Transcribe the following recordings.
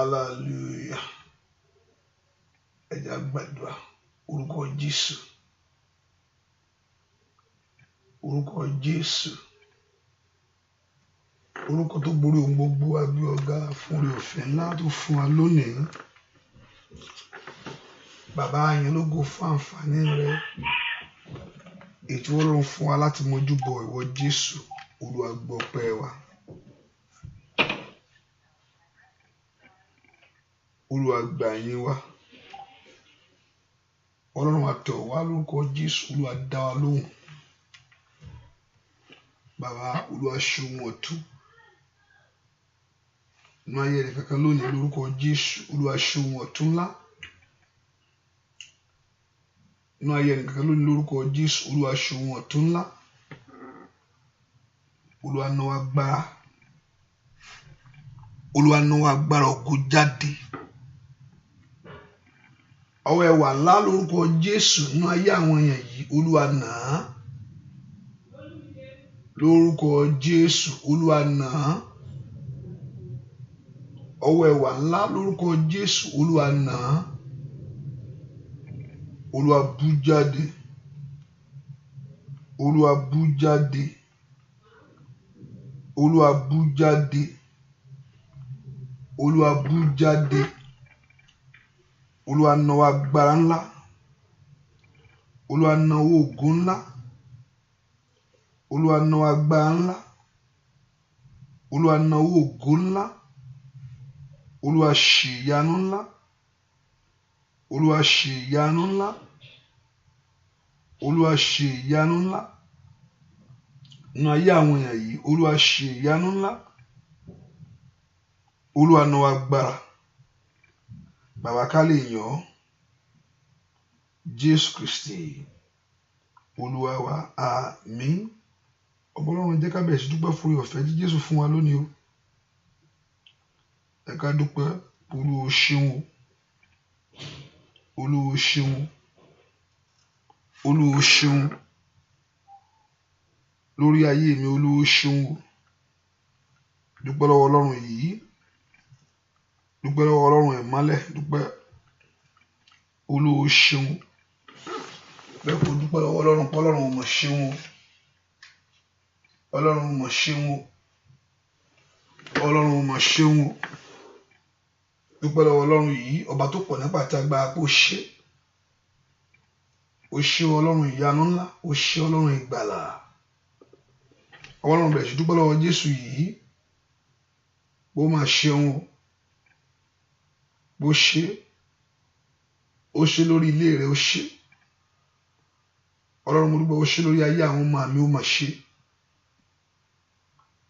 Hallelujah. Ẹ jẹ́ á gbàdúrà. Orúkọ Jésù. Orúkọ Jésù. Orúkọ tó borí ohun gbogbo, a gbé ọ ga fún oore ọ̀fẹ́ ńlá tó fún wa lónìí. Bàbá, yìn lógo fún àǹfààní rẹ. Ètò Ọlọ́run fún wa láti mójúbọ ìwọ Jésù. Olúwa gbọ́ ọpẹ́ wa. Olúwa gbà yín wa. Ọlọ́run àtọ̀ wá lórúkọ Jésù. Olúwa dá wa lóhùn. Bàbá, Olúwa ṣe ohun ọ̀tun. Nínú ayé ẹnì kankan lónìí lórúkọ Jésù. Olúwa ṣe ohun ọ̀tun ńlá. Nínú ayé ẹnì kankan lónìí lórúkọ Jésù. Olúwa ṣe ohun ọ̀tun ńlá. Olúwa náwó agbára. Olúwa náwó agbára ògo jáde. Ọwọ́ ẹwà ńlá lórúkọ Jésù nínú ayé àwọn èèyàn yìí. Olúwa nà á. Lórúkọ Jésù. Olúwa nà á. Ọwọ́ ẹwà ńlá lórúkọ Jésù. Olúwa nà á. Olúwa bú jáde. Olúwa bú jáde. Olúwa bú jáde. Olúwa bú jáde. Olúwa náwó agbára ńlá. Olúwa náwó ògo ńlá. Olúwa náwó agbára ńlá. Olúwa náwó ògo ńlá. Olúwa ṣe ìyanu ńlá. Olúwa ṣe ìyanu ńlá. Olúwa ṣe ìyanu ńlá. Nínú ayé àwọn èèyàn yìí, Olúwa ṣe ìyanu ńlá. Olúwa náwó agbára. Bàbá, ká lè yàn ọ́. Jésù Kristi Olúwa wa, àmín. Ọba Ọlọ́run, jẹ́ ká bẹ̀rẹ̀ sí dúpẹ́ fún oore ọ̀fẹ́ tí Jésù fún wa lónìí o. Ẹ ká dúpẹ́. Olúwa o ṣeun o. Olúwa o ṣeun o. Olúwa o ṣeun. Lórí ayé mi, Olúwa o ṣeun o. Dúpẹ́ lọ́wọ́ Ọlọ́run yìí. Dúpẹ́ lọ́wọ́ Ọlọ́run ìmọ́lẹ̀. Dúpẹ́. Olúwa o ṣeun. Bẹ́ẹ̀ kó dúpẹ́ lọ́wọ́ Ọlọ́run pé Ọlọ́run ò mọ̀ ṣeun o. Ọlọ́run ò mọ̀ ṣeun o. Ọlọ́run ò mọ̀ ṣeun o. Dúpẹ́ lọ́wọ́ Ọlọ́run yìí, ọba tó pọ̀ nípa àti agbára pé ó ṣe. Ó ṣe Ọlọ́run ìyanu ńlá. Ó ṣe Ọlọ́run ìgbàlà. Ọlọ́run, bẹ̀rẹ̀ sí dúpẹ́ lọ́wọ́ Jésù yìí. Bó máa ṣeun o. Bó ṣe. Ó ṣe lórí ilé rẹ̀, ó ṣe. Ọlọ́run, mo dúpẹ́, ó ṣe lórí ayé àwọn ọmọ mi, ó máa ṣe.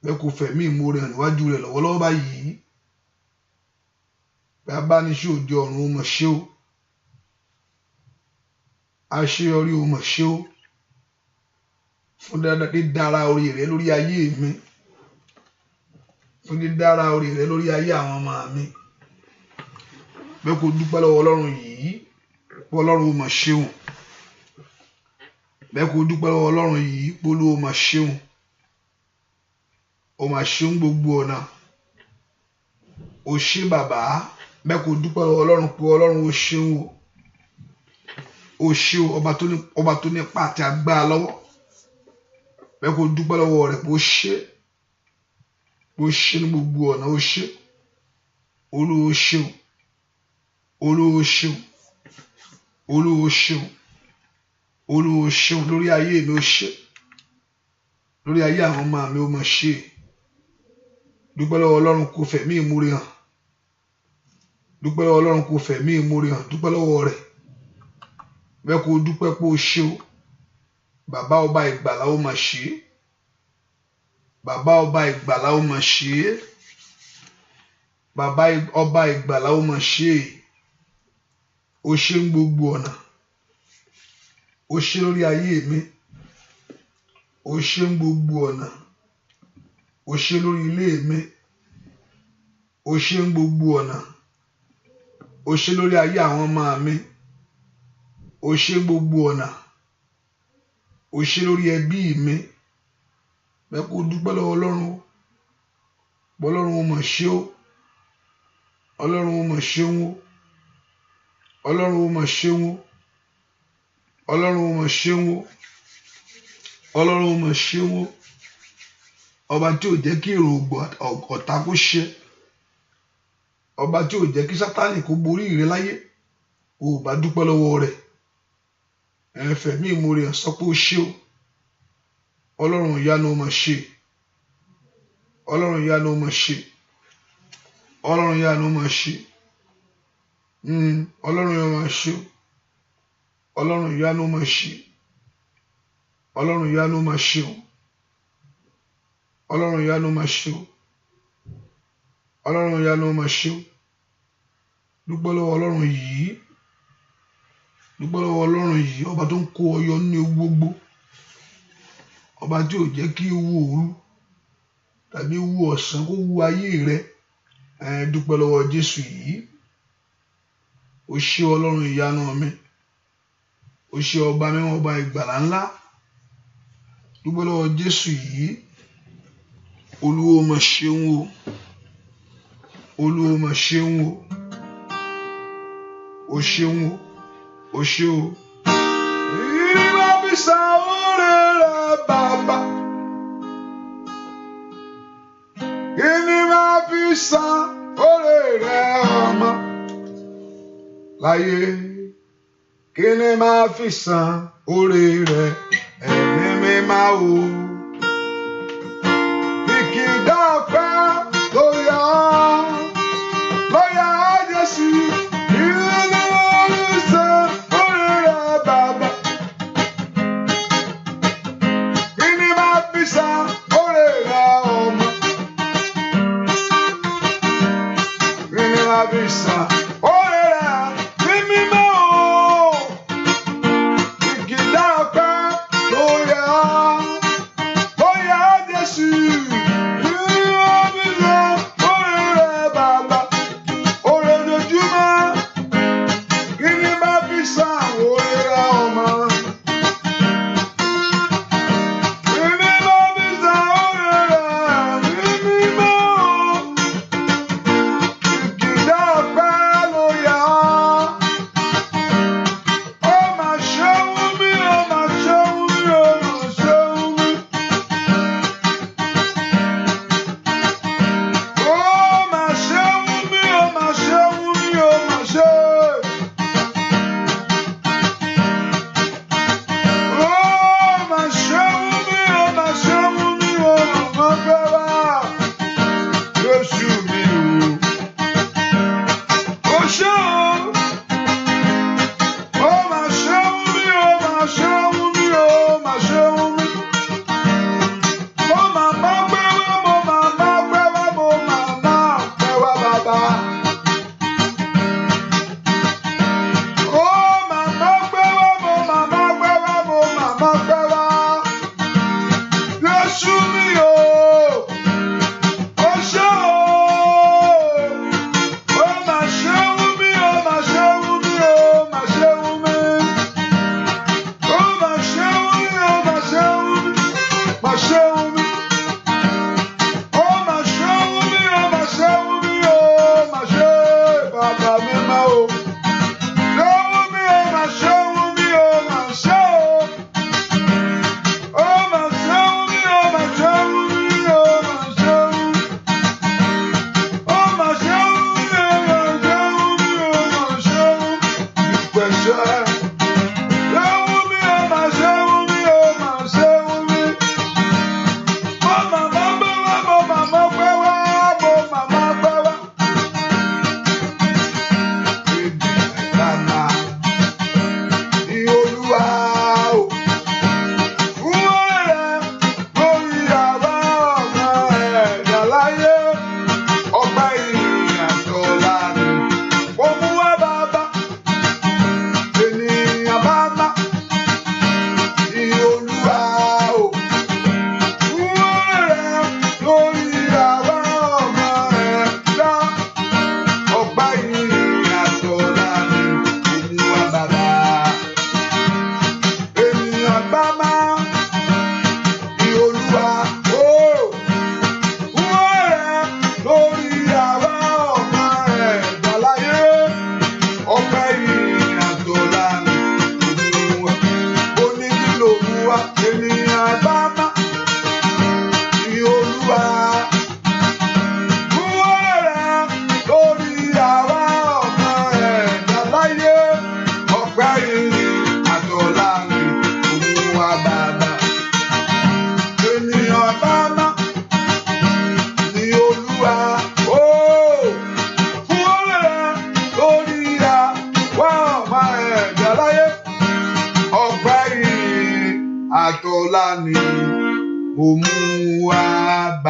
Bẹ́ẹ̀ kò fẹ̀mí ìmoore hàn níwájú rẹ̀ lọ́wọ́lọ́wọ́ báyìí. Bí a bá ní ṣe òde ọ̀run, ó máa ṣe o. Àṣeyọrí, ó máa ṣe o. Fún dídára orí rẹ̀ lórí ayé mi. Fún dídára orí rẹ̀ lórí ayé àwọn ọmọ mi. Bẹ́ẹ̀ kò dúpẹ́ lọ́wọ́ Ọlọ́run yìí. Pé Ọlọ́run ó máa ṣeun. Bẹ́ẹ̀ kò dúpẹ́ lọ́wọ́ Ọlọ́run yìí. Pé Olúwa ó máa ṣeun. Ó máa ṣeun gbogbo ọ̀nà. Ó ṣé bàbá. Bẹ́ẹ̀ kò dúpẹ́ lọ́wọ́ Ọlọ́run pé Ọlọ́run ó ṣeun o. Ó ṣe o, ọba tó nípa àti agbára lọ́wọ́. Bẹ́ẹ̀ kò dúpẹ́ lọ́wọ́ rẹ̀ pé ó ṣe. Pé ó ṣe ní gbogbo ọ̀nà, ó ṣe. Olúwa ó ṣeun. Olúwa ó ṣeun. Olúwa ó ṣeun. Olúwa ó ṣeun lórí ayé mi, ó ṣe. Lórí ayé àwọn ọmọ mi, ó máa ṣe. Dúpẹ́ lọ́wọ́ Ọlọ́run kò fẹ̀mí ìmoore hàn. Dúpẹ́ lọ́wọ́ Ọlọ́run kò fẹ̀mí ìmoore hàn. Dúpẹ́ lọ́wọ́ rẹ̀. Bẹ́ẹ̀ kò dúpẹ́ pé ó ṣe o. Bàbá ọba ìgbàlà, ó máa ṣe. Bàbá ọba ìgbàlà, ó máa ṣe. Bàbá ọba ìgbàlà, ó máa ṣe. Ó ṣe ń gbogbo ọ̀nà. Ó ṣe lórí ayé mi. Ó ṣe ń gbogbo ọ̀nà. Ó ṣe lórí ilé mi. Ó ṣe ń gbogbo ọ̀nà. Ó ṣe lórí ayé àwọn ọmọ mi. Ó ṣe gbogbo ọ̀nà. Ó ṣe lórí ẹbí mi. Bẹ́ẹ̀ kó dúpẹ́ lọ́wọ́ Ọlọ́run. Bọ́lọ́run ó mọ̀ ṣe o. Ọlọ́run ó mà ṣeun o. Ọlọ́run ó mà ṣeun o. Ọlọ́run ó mà ṣeun o. Ọlọ́run ó mà ṣeun o. Ọba tí ò jẹ́ kí èrò ọ̀tá kó ṣẹ. Ọba tí ò jẹ́ kí Sátánì kó borí rẹ láyé. O ò bá dúpẹ́ lọ́wọ́ rẹ̀. Ẹ fẹ̀mí ìmoore hàn, sọ pé ó ṣé o. Ọlọ́run ìyanu, ó mà ṣe. Ọlọ́run ìyanu, ó mà ṣe. Ọlọ́run ìyanu, ó mà ṣe. Ọlọ́run ìyanu, ó mà ṣe o. Ọlọ́run ìyanu, ó mà ṣe. Ọlọ́run ìyanu, ó mà ṣe o. Ọlọ́run ìyanu, ó mà ṣe o. Ọlọ́run ìyanu, ó mà ṣe o. Dúpẹ́ lọ́wọ́ Ọlọ́run yìí. Dúpẹ́ lọ́wọ́ Ọlọ́run yìí, ọba tó ń kó ọ yọ nínú ewu gbogbo. Ọba tí ò jẹ́ kí ewu òru tàbí ewu ọ̀sán kó wu ayé rẹ. Ẹ dúpẹ́ lọ́wọ́ Jésù yìí. O ṣé, Ọlọ́run ìyanu mi. O ṣé, ọba mímọ́, ọba ìgbàlà ńlá. Dúpẹ́ lọ́wọ́ Jésù yìí. Olúwa, mà ṣeun o. Olúwa, mà ṣeun o. O ṣeun o. O ṣé o. Ìrìnà fi san oore rẹ, bàbá. Kí ni màá fi san oore rẹ, ọmọ? Láyé, kí ni màá fi san oore rẹ, ẹ̀mí mímọ́ o? Kìkìdá ọpẹ́ ló yá, ló yá Jésù. Kí ni màá fi san oore rẹ, bàbá? Kí ni màá fi san oore rẹ, ọmọ? Kí ni màá fi san oore rẹ, ẹ̀mí mímọ́ o? Kìkìdá ọpẹ́ ló yá, ló yá Jésù. Kí ni màá fi san oore rẹ, bàbá? Oore ojoojúmọ́. Kí ni màá fi san oore rẹ, ọmọ? Kí ni màá fi san oore rẹ, ẹ̀mí mímọ́ o? Kìkìdá ọpẹ́.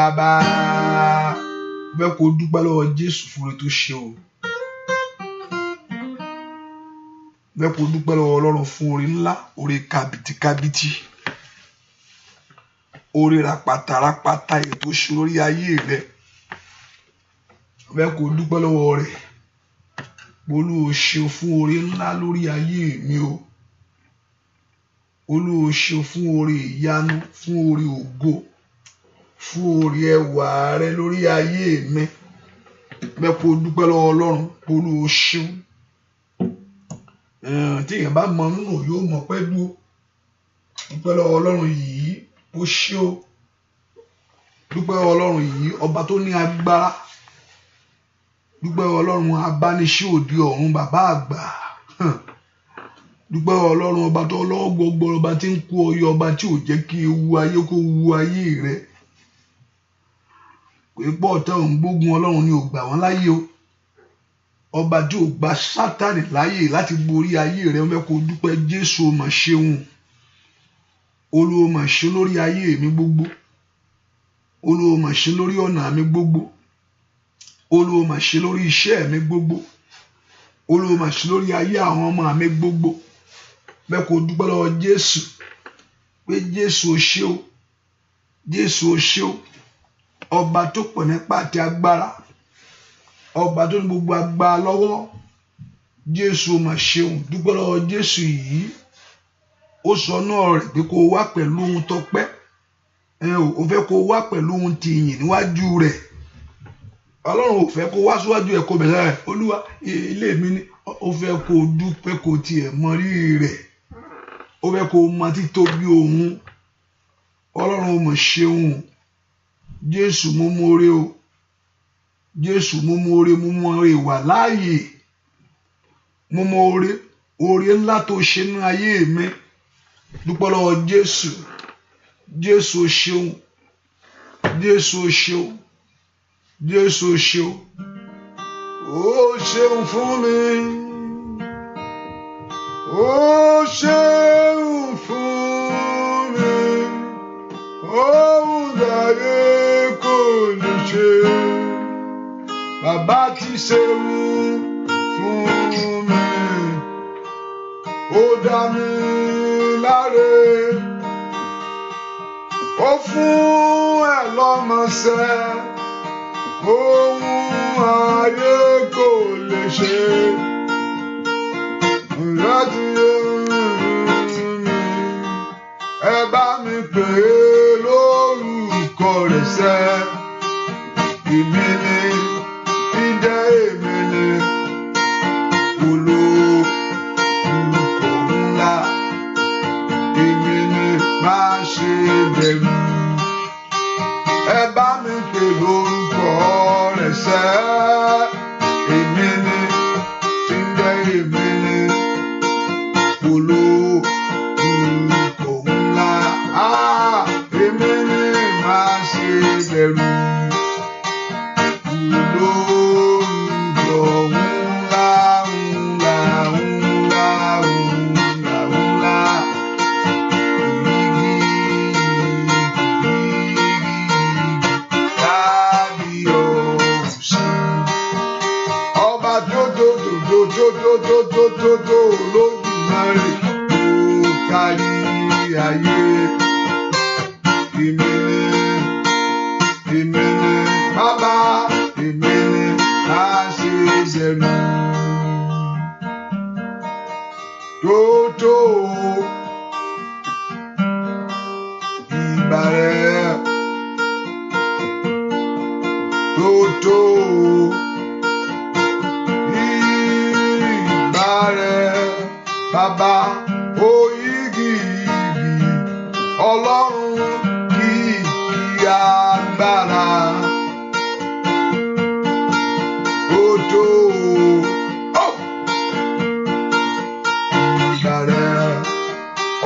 Bàbá. Fẹ́ kó dúpẹ́ lọ́wọ́ Jésù fún oore tó ṣe o. Fẹ́ kó dúpẹ́ lọ́wọ́ Ọlọ́run fún oore ńlá, oore kàbìtìkàbìtì, oore ràpàtà ràpàtà èyí tó ṣe lórí ayé rẹ. Fẹ́ kó dúpẹ́ lọ́wọ́ rẹ̀. Olú o ṣeun fún oore ńlá lórí ayé mi o. Olú o ṣeun fún oore ìyanu, fún oore ògo, fún oore ẹwà rẹ lórí ayé mi. Fẹ́ kó dúpẹ́ lọ́wọ́ Ọlọ́run. Olú o ṣeun. Tí èèyàn bá mọ nínú yóò mọ̀ pẹ́ dúró. Dúpẹ́ lọ́wọ́ Ọlọ́run yìí, ó ṣé o. Dúpẹ́ lọ́wọ́ Ọlọ́run yìí, ọba tó ní agbára. Dúpẹ́ lọ́wọ́ Ọlọ́run abániṣẹ́ òde ọ̀run bàbá àgbà. Dúpẹ́ lọ́wọ́ Ọlọ́run ọba tó lọ́wọ́ gbogbo, ọba tí ń kó ọyọ, ọba tí ò jẹ́ kí ewu ayé kó wu ayé rẹ. Pé pọ̀ ọ̀tá òun gbógun Ọlọ́run ni ò gbà wọ́n láyé o. Ọba tí ò gba Sátánì láyè láti borí ayé rẹ, wọ́n fẹ́ kó dúpẹ́. Jésù o mà ṣeun. Olúwa mà ṣe lórí ayé mi gbogbo. Olúwa mà ṣe lórí ọ̀nà mi gbogbo. Olúwa mà ṣe lórí iṣẹ́ mi gbogbo. Olúwa mà ṣe lórí ayé àwọn ọmọ mi gbogbo. Bẹ́ẹ̀ kó dúpẹ́ lọ́wọ́ Jésù pé Jésù o ṣé o. Jésù o ṣé o. Ọba tó pọ̀ nípa àti agbára. Ọba tó ní gbogbo agbára lọ́wọ́. Jésù o mà ṣeun. Dúpẹ́ lọ́wọ́ Jésù yìí. Ó sọ náà rẹ̀ pé kó wá pẹ̀lú ohun tọpẹ́. Ó fẹ́ kó wá pẹ̀lú ohun tìyìn níwájú rẹ̀. Ọlọ́run ò fẹ́ kó wá síwájú ẹ̀ kó bẹ̀rẹ̀ rẹ̀. Olúwa ilé mi ni. Ó fẹ́ kó dúpẹ́ kó tiẹ̀ mọ rírì rẹ̀. Ó fẹ́ kó mọ títóbi òun. Ọlọ́run ò mà ṣeun. Jésù mo mọ̀ọ́rẹ́ o. Jésù mo mọ̀ọ́rẹ́, mo mọ̀ọ́rẹ́ wà láàyè. Mo mọ̀ọ́rẹ́, oore ńlá tó ṣe nínú ayé mi. Dúpẹ́ lọ́wọ́ Jésù. Jésù o ṣeun. Jésù o ṣeun. Jésù o ṣeun. Ó ṣeun fún mi. Ó ṣeun fún mi. Ohun dáyé kò lè ṣe. Bàbá ti ṣeun fún mi. Ó dá mi láre. Ó fún ẹ lọ́mọṣẹ́. Ohun ayé kò lè ṣe. Láti mi, ẹ bá mi pè é lórúkọ rẹ̀ sẹ́. Èmi ni ìjẹ́ èmi ni olórúkọ ńlá. Èmi ni má ṣe bẹ̀rù. Ẹ bá mi pè lórúkọ rẹ̀ sẹ́. Èmi ni tí ń jẹ́ èmi ni olórúkọ ńlá. Èmi ni má ṣe bẹ̀rù. Olórúkọ ńlá ńlá ńlá ńlá ńlá. Igi igi kábíyèsí. Ọba tó tó tó tó tó tó tó tó tó Olódùmarè tó kárí ayé. Èmi ni, èmi ni, bàbá, èmi ni, má ṣe bẹ̀rù. Tó tó ìbà rẹ̀. Tó tó ìbà rẹ̀. Bàbá oyigi igi Ọlọ́run kìkì agbára. Tó tó ìbà rẹ̀.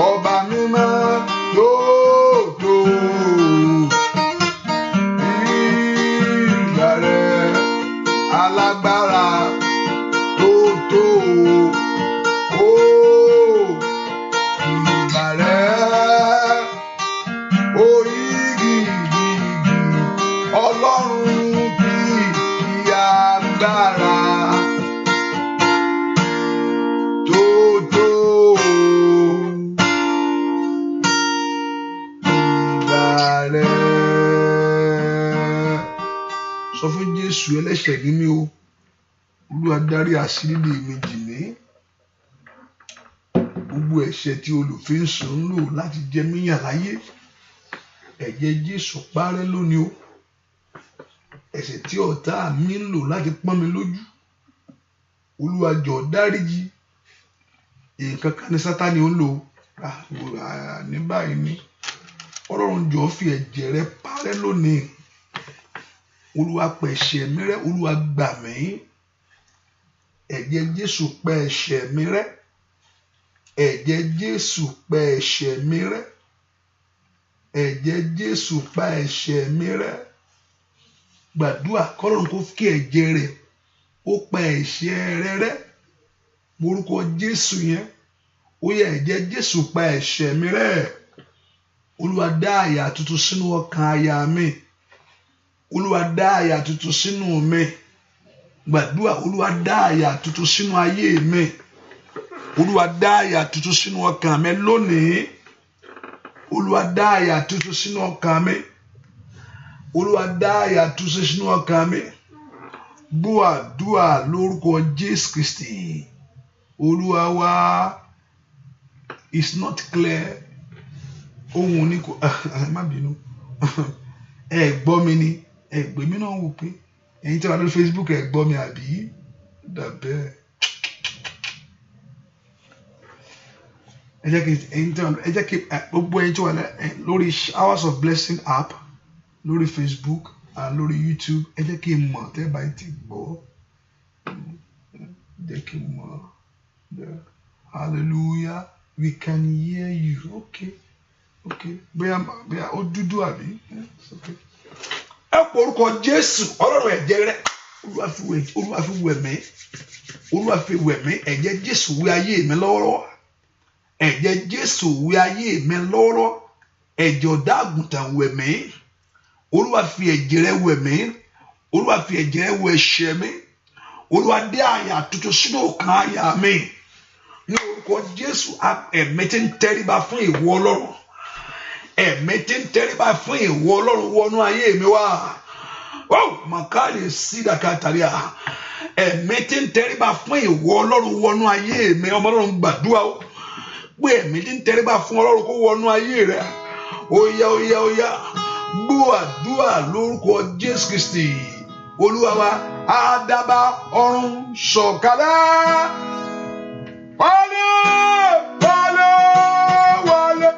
Ọba mímọ́ tó tó ìbà rẹ̀. Alágbára tó tó ìbà rẹ̀. Oyigi igi Alágbára tó tó ìbà rẹ. Sọ fún Jésù, ẹlẹ́ṣẹ̀ ní mí o. Olúwa dárí àṣírí mi jì mí. Gbogbo ẹ̀ṣẹ̀ tí olùfíǹsùn ń lò láti jẹ mí yà láyé, ẹ̀jẹ̀ Jésù parẹ́ lónìí o. Ẹ̀ṣẹ̀ tí ọ̀tá mi ń lò láti pọ́n mi lójú, Olúwa jọ̀ọ́ dáríjì. Nǹkan kan ní Sátánì ó ń lò ní báyìí ní. Ọlọ́run jọ̀ọ́ fi ẹ̀jẹ̀ rẹ parẹ́ lónìí. Olúwa pa ẹ̀ṣẹ̀ mi rẹ́, Olúwa gbà mí. Ẹ̀jẹ̀ Jésù pa ẹ̀ṣẹ̀ mi rẹ́. Ẹ̀jẹ̀ Jésù pa ẹ̀ṣẹ̀ mi rẹ́. Ẹ̀jẹ̀ Jésù pa ẹ̀ṣẹ̀ mi rẹ́. Gbàdúrà kọ́lọ́run kó kí ẹ̀jẹ̀ rẹ̀ ó pa ẹ̀ṣẹ̀ rẹ rẹ́. Orúkọ Jésù yẹn, ó yẹ ẹ̀jẹ̀ Jésù pa ẹ̀ṣẹ̀ mi rẹ́. Olúwa dá àyà tuntun sínú ọkàn àyà mi. Olúwa dá àyà tuntun sínú mi. Gbàdúrà, Olúwa dá àyà tuntun sínú ayé mi. Olúwa dá àyà tuntun sínú ọkàn mi lónìí. Olúwa dá àyà tuntun sínú ọkàn mi. Olúwa dá àyà tuntun sínú ọkàn mi. Gbọ́ àdúrà lórúkọ Jésù Kristi. Olúwa wa, it's not clear. Ohun ní kò má bínú. Ẹ gbọ́ mi ni, ẹ gbé mi náà wò pé ẹ̀yin tí wà lórí Facebook ẹ gbọ́ mi àbí? Dàbẹ́. Ẹ jẹ́ kí gbogbo ẹ̀yin tí wà lórí Hours of Blessing app, lórí Facebook and lórí YouTube, ẹ jẹ́ kí n mọ̀ tẹ́ bá ti gbọ́. Jẹ́ kí n mọ̀. Hallelujah. We can hear you. Okay. Okay. Bóyá ó dúdú àbí? Okay. Ẹ pọ orúkọ Jésù, Ọlọ́run ẹ̀jẹ̀ rẹ̀. Olúwa fi wẹ̀ mí. Olúwa fi wẹ̀ mí. Ẹ̀jẹ̀ Jésù wẹ̀ ayé mi lọ́wọ́lọ́wọ́. Ẹ̀jẹ̀ Jésù wẹ̀ ayé mi lọ́wọ́lọ́wọ́. Ẹ̀jẹ̀ ọ̀dọ́ àgùntàn wẹ̀ mí. Olúwa fi ẹ̀jẹ̀ rẹ̀ wẹ̀ mí. Olúwa fi ẹ̀jẹ̀ rẹ̀ wẹ̀ ẹ̀ṣẹ̀ mi. Olúwa dé àyà tuntun sínú ọkàn àyà mi. Ní orúkọ Jésù, ẹ̀mí tí ń tẹríba fún ìwọ Ọlọ́run. Ẹ̀mí tí ń tẹríba fún ìwọ Ọlọ́run wọnú ayé mi wá. Ó màkàlì sídàkà tàríà. Ẹ̀mí tí ń tẹríba fún ìwọ Ọlọ́run wọnú ayé mi. Ọmọ Ọlọ́run gbàdúrà o. Pé ẹ̀mí tí ń tẹríba fún Ọlọ́run kó wọnú ayé rẹ. Ó yá ó yá ó yá. Gbọ́ àdúrà lórúkọ Jésù Kristi. Olúwa wa, àdàbà ọ̀run sọ̀kalẹ̀. Wálé wálé wálé.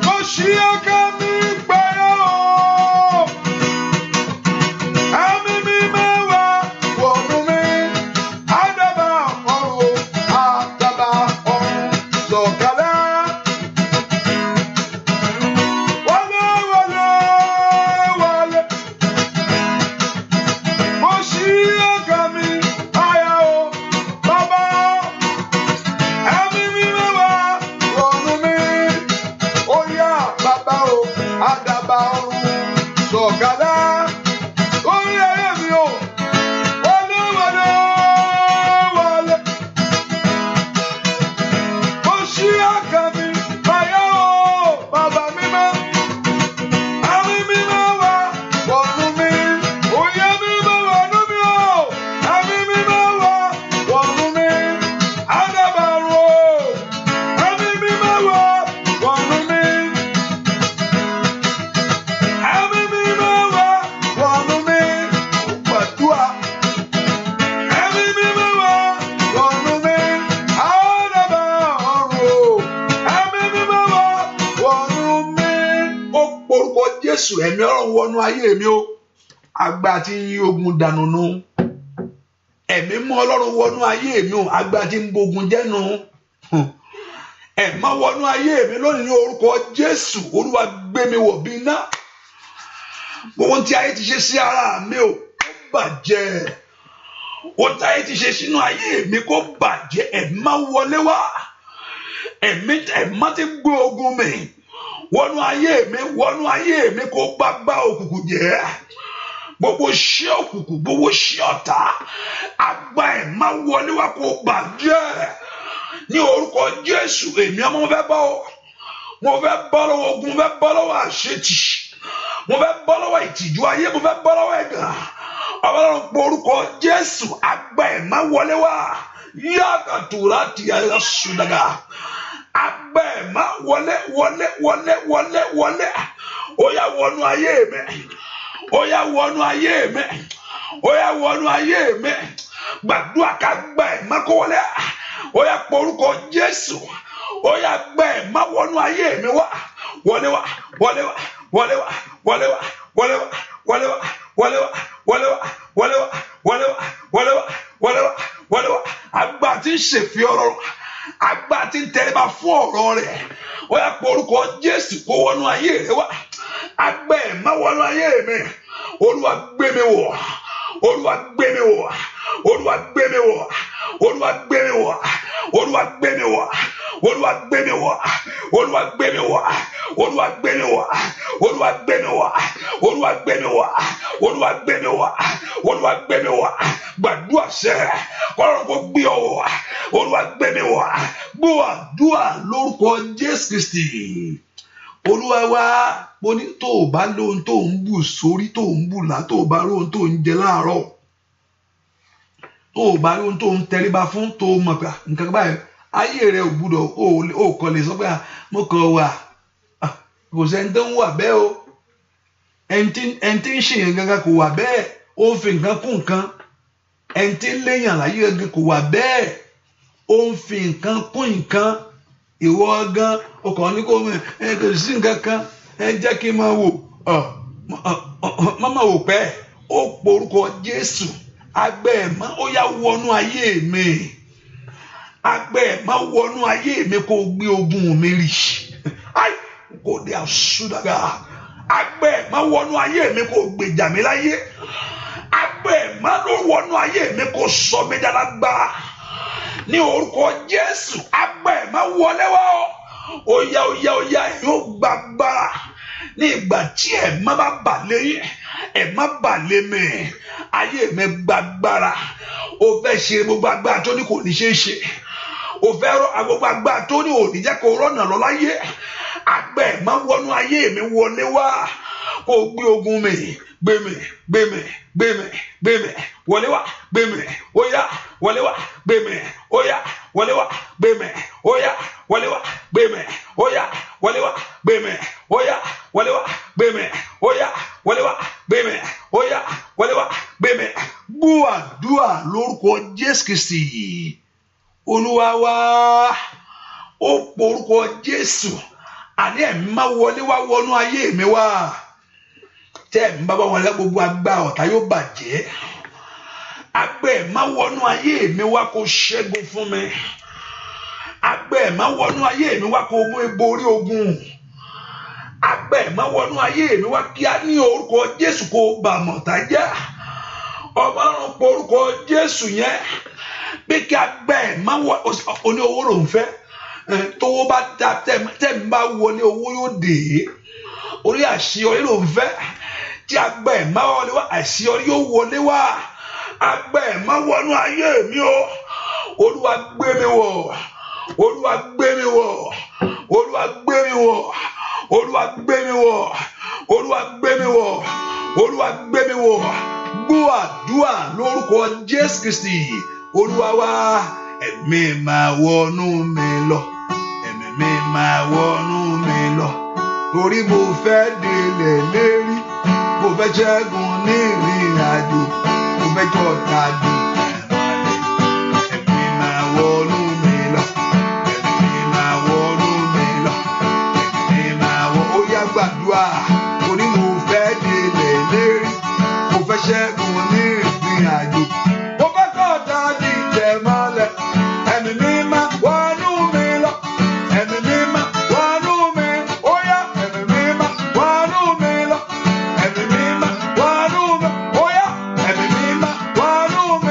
Mo ṣí ọkàn mi pẹ̀lú o. Ẹ̀mí mímọ́ wá wọnú mi. Àdàbà ọ̀run, àdàbà ọ̀run sọ̀kalẹ̀. Wálé wálé wálé. Mo ṣí ọkàn mi àyà o. Bàbá, ẹ̀mí mímọ́ wá wọnú mi. Ó yá bàbá o, àdàbà ọ̀run sọ̀kalẹ̀. Orí ayé mi o, wálé wálé wálé. Mo ṣí ọkàn mi àyà o, bàbá mímọ́. Ẹ̀mí mímọ́ wá wọnú mi. Òye mímọ́ wọnú mi o. Ẹ̀mí mímọ́ wá wọnú mi. Àdàbà ọ̀run o. Ẹ̀mí mímọ́ wá wọnú mi. Ẹ̀mí mímọ́ wá wọnú mi. Gbàdúrà. Ẹ̀mí mímọ́ wá wọnú mi. Àdàbà ọ̀run o. Ẹ̀mí mímọ́ wá wọnú mi. Ó porúkọ Jésù, ẹ̀mí Ọlọ́run wọnú ayé mi o. Agbára tí ń yí ogun dànù nù. Ẹ̀mí mọ́ Ọlọ́run wọnú ayé mi o. Agbára tí ń bogun jẹ́ nù. Ẹ̀mí wọnú ayé mi lónìí ní orúkọ Jésù. Olúwa gbé mi wọ̀ bí iná. Gbogbo ohun tí ayé ti ṣe sí ara mi o, kó bàjẹ́. Ohun tí ayé ti ṣe sínú ayé mi kó bàjẹ́. Ẹ̀mí má wọlé wá. Ẹ̀mí ti gbé ogun mi. Wọnú ayé mi, wọnú ayé mi kó bá gbá òkùnkùn jẹ́. Gbogbo iṣẹ́ òkùnkùn, gbogbo iṣẹ́ ọ̀tá, agbá ẹ̀ má wọlé wá kó bàjẹ́. Ní orúkọ Jésù, èmi ọmọ fẹ́ bọ́ ọ. Mo fẹ́ bọ́ lọ́wọ́ ogun, mo fẹ́ bọ́ lọ́wọ́ àṣetì, mo fẹ́ bọ́ lọ́wọ́ ìtìjú ayé, mo fẹ́ bọ́ lọ́wọ́ ẹ̀gàn. Ọlọ́run, pé orúkọ Jésù, agbá ẹ̀ má wọlé wá. Yàgàtúrà tìyà sùdàgà. Agbá ẹ̀ má wọlé, wọlé, wọlé, wọlé, wọlé. Ó yá, wọnú ayé mi. Ó yá, wọnú ayé mi. Ó yá, wọnú ayé mi. Gbàdúrà ká gbà ẹ̀ má kó wọlé. Ó yá, pé orúkọ Jésù. Ó yá, gbà ẹ̀ má wọnú ayé mi wá. Wọlé wá, wọlé wá, wọlé wá, wọlé wá, wọlé wá, wọlé wá, wọlé wá, wọlé wá, wọlé wá, wọlé wá, wọlé wá, wọlé wá, wọlé wá. Àgbà tí ń ṣèfì ọ̀rọ̀, àgbà tí ń tẹríba fún ọ̀rọ̀ rẹ̀. Ó yá, pé orúkọ Jésù kó wọnú ayé rẹ wá. Agbẹ́ ẹ̀ má wọnú ayé mi. Olúwa, gbé mi wọ̀. Olúwa, gbé mi wọ̀. Olúwa, gbé mi wọ̀. Olúwa, gbé mi wọ̀. Olúwa, gbé mi wọ̀. Olúwa, gbé mi wọ̀. Olúwa, gbé mi wọ̀. Olúwa, gbé mi wọ̀. Olúwa, gbé mi wọ̀. Olúwa, gbé mi wọ̀. Olúwa, gbé mi wọ̀. Olúwa, gbé mi wọ̀. Gbàdúrà sẹ́ kọ́lọ́run kó gbé ọ wọ̀. Olúwa, gbé mi wọ̀. Gbọ́ àdúrà lórúkọ Jésù Kristi Olúwa wa. Mo ní, tó o bá lóhun tó ń bù sórí, tó ń bù lá, tó o bá lóhun tó ń jẹ láàárọ̀, tó o bá lóhun tó ń tẹríba fún, tó o mọ̀ pé nǹkan báyìí ayé rẹ ò gbúdọ̀, o kàn lè sọ pé mo kàn wà. Kò sẹ́ni tó ń wà bẹ́ẹ̀ o. Ẹni tí ń ṣèyàn gangan kò wà bẹ́ẹ̀, ó ń fi nǹkan kún nǹkan. Ẹni tí ń léyàn láyé gangan kò wà bẹ́ẹ̀, ó ń fi nǹkan kún nǹkan. Ìwọ gan ọkàn ní kò ẹ kò sí nǹkan kan, ẹ jẹ́ kí n máa wò má máa wò pẹ́. Ó porúkọ Jésù, agbẹ́ ẹ̀ má, ó yá, wọnú ayé mi. Agbẹ́ ẹ̀ má wọnú ayé mi kó gbé ogun mi rì. Ai kò dé àsúdàgà. Agbẹ́ ẹ̀ má wọnú ayé mi kó gbèjà mi láyé. Agbẹ́ ẹ̀ má ló wọnú ayé mi kó sọ mi dálágbára. Ní orúkọ Jésù, agbẹ́ ẹ̀ má wọlé wá o. Ó yá, ó yá, ó yá, yóò gbàgbára. Ní ìgbà tí ẹ̀ má bá bà léyìn, ẹ̀ má bà lé mi, ayé mi gbàgbára. O fẹ́ ṣe gbogbo agbára tó ní kò ní ṣeé ṣe, o fẹ́ rọ gbogbo agbára tó ní ò ní jẹ́ kó rọ́nà lọ láyé. Agbẹ́ ẹ̀ má wọnú ayé mi, wọlé wá kó gbé ogun mi, gbé mi, gbé mi, gbé mi, gbé mi, wọlé wá, gbé mi, ó yá, wọlé wá, gbé mi, ó yá, wọlé wá, gbé mi, ó yá, wọlé wá, gbé mi, ó yá, wọlé wá, gbé mi, ó yá, wọlé wá, gbé mi, ó yá, wọlé wá, gbé mi, ó yá, wọlé wá, gbé mi. Gbọ́ àdúrà lórúkọ Jésù Kristi Olúwa wa. Ó porúkọ Jésù, àní ẹ̀mí má wọlé wá, wọnú ayé mi wá. Tẹ́ ẹ̀mí bá bá wọlé, gbogbo agbára ọ̀tá yóò bàjẹ́. Agbẹ́ ẹ̀ má wọnú ayé mi wá kó ṣẹ́gun fún mi. Agbẹ́ ẹ̀ má wọnú ayé mi wá kó mú borí ogun. Agbẹ́ ẹ̀ má wọnú ayé mi wá kí á ní orúkọ Jésù kó bà mọ̀tá jẹ́. Ọlọ́run, pé orúkọ Jésù yẹn pé kí agbẹ́ ẹ̀ má wọ. Oní owó lòún fẹ́, tówó bá ta, tẹ́ ń bá wọlé, owó yóò dé. Orí àṣeyọrí lòún fẹ́, tí agbẹ́ ẹ̀ má wọlé wá, àṣeyọrí yóò wọlé wá. Agbẹ́ ẹ̀ má wọnú ayé mi o. Olúwa, gbé mi wọ̀. Olúwa, gbé mi wọ̀. Olúwa, gbé mi wọ̀. Olúwa, gbé mi wọ̀. Olúwa, gbé mi wọ̀. Olúwa, gbé mi wọ̀. Gbọ́ àdúrà lórúkọ Jésù Kristi Olúwa wa. Ẹ̀mí máa wọnú mi lọ, ẹ̀mí mi máa wọnú mi lọ, torí mo fẹ́ délẹ̀ lérí, mo fẹ́ ṣẹ́gun ní ìrìn àjò, mo fẹ́ jọ̀ta di ẹ̀mí máa wọnú mi lọ, ẹ̀mí máa wọnú mi lọ, ẹ̀mí máa wọ. Ó yá, gbàdúrà, torí mo fẹ́ délẹ̀ lérí, mo fẹ́ ṣẹ́gun ní ìrìn àjò, mo fẹ́ kọ́ta di tẹ̀mọ́lẹ̀. Ẹ̀mí mi máa wọnú mi lọ, ẹ̀mí mi máa wọnú mi, ó yá, ẹ̀mí mi máa wọnú mi lọ, ẹ̀mí mi máa wọnú mi, ó yá, ẹ̀mí mi máa wọnú mi.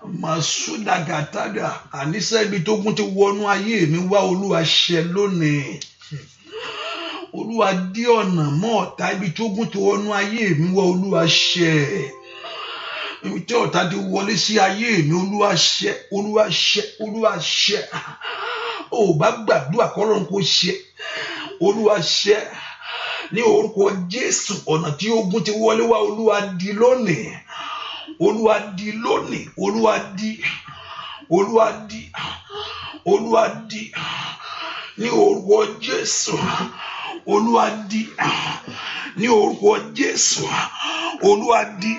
Màsúdàgàtàgà àníṣe ibi tó gún ti wọnú ayé mi wá, Olúwa ṣe lónìí. Olúwa dí ọ̀nà mọ́ ọ̀tá ibi tó gún ti wọnú ayé mi wá, Olúwa ṣe. Ibi tí ọ̀tá ti wọlé sí ayé mi, Olúwa ṣe, Olúwa ṣe, Olúwa ṣe. Ò bá gbàdúrà kọ́lọ́run kó ṣe. Olúwa ṣe. Ní orúkọ Jésù, ọ̀nà tí ogun ti wọlé wá, Olúwa dí lónìí. Olúwa dí lónìí. Olúwa dí. Olúwa dí. Olúwa dí. Ní orúkọ Jésù. Olúwa dí. Ní orúkọ Jésù. Olúwa dí.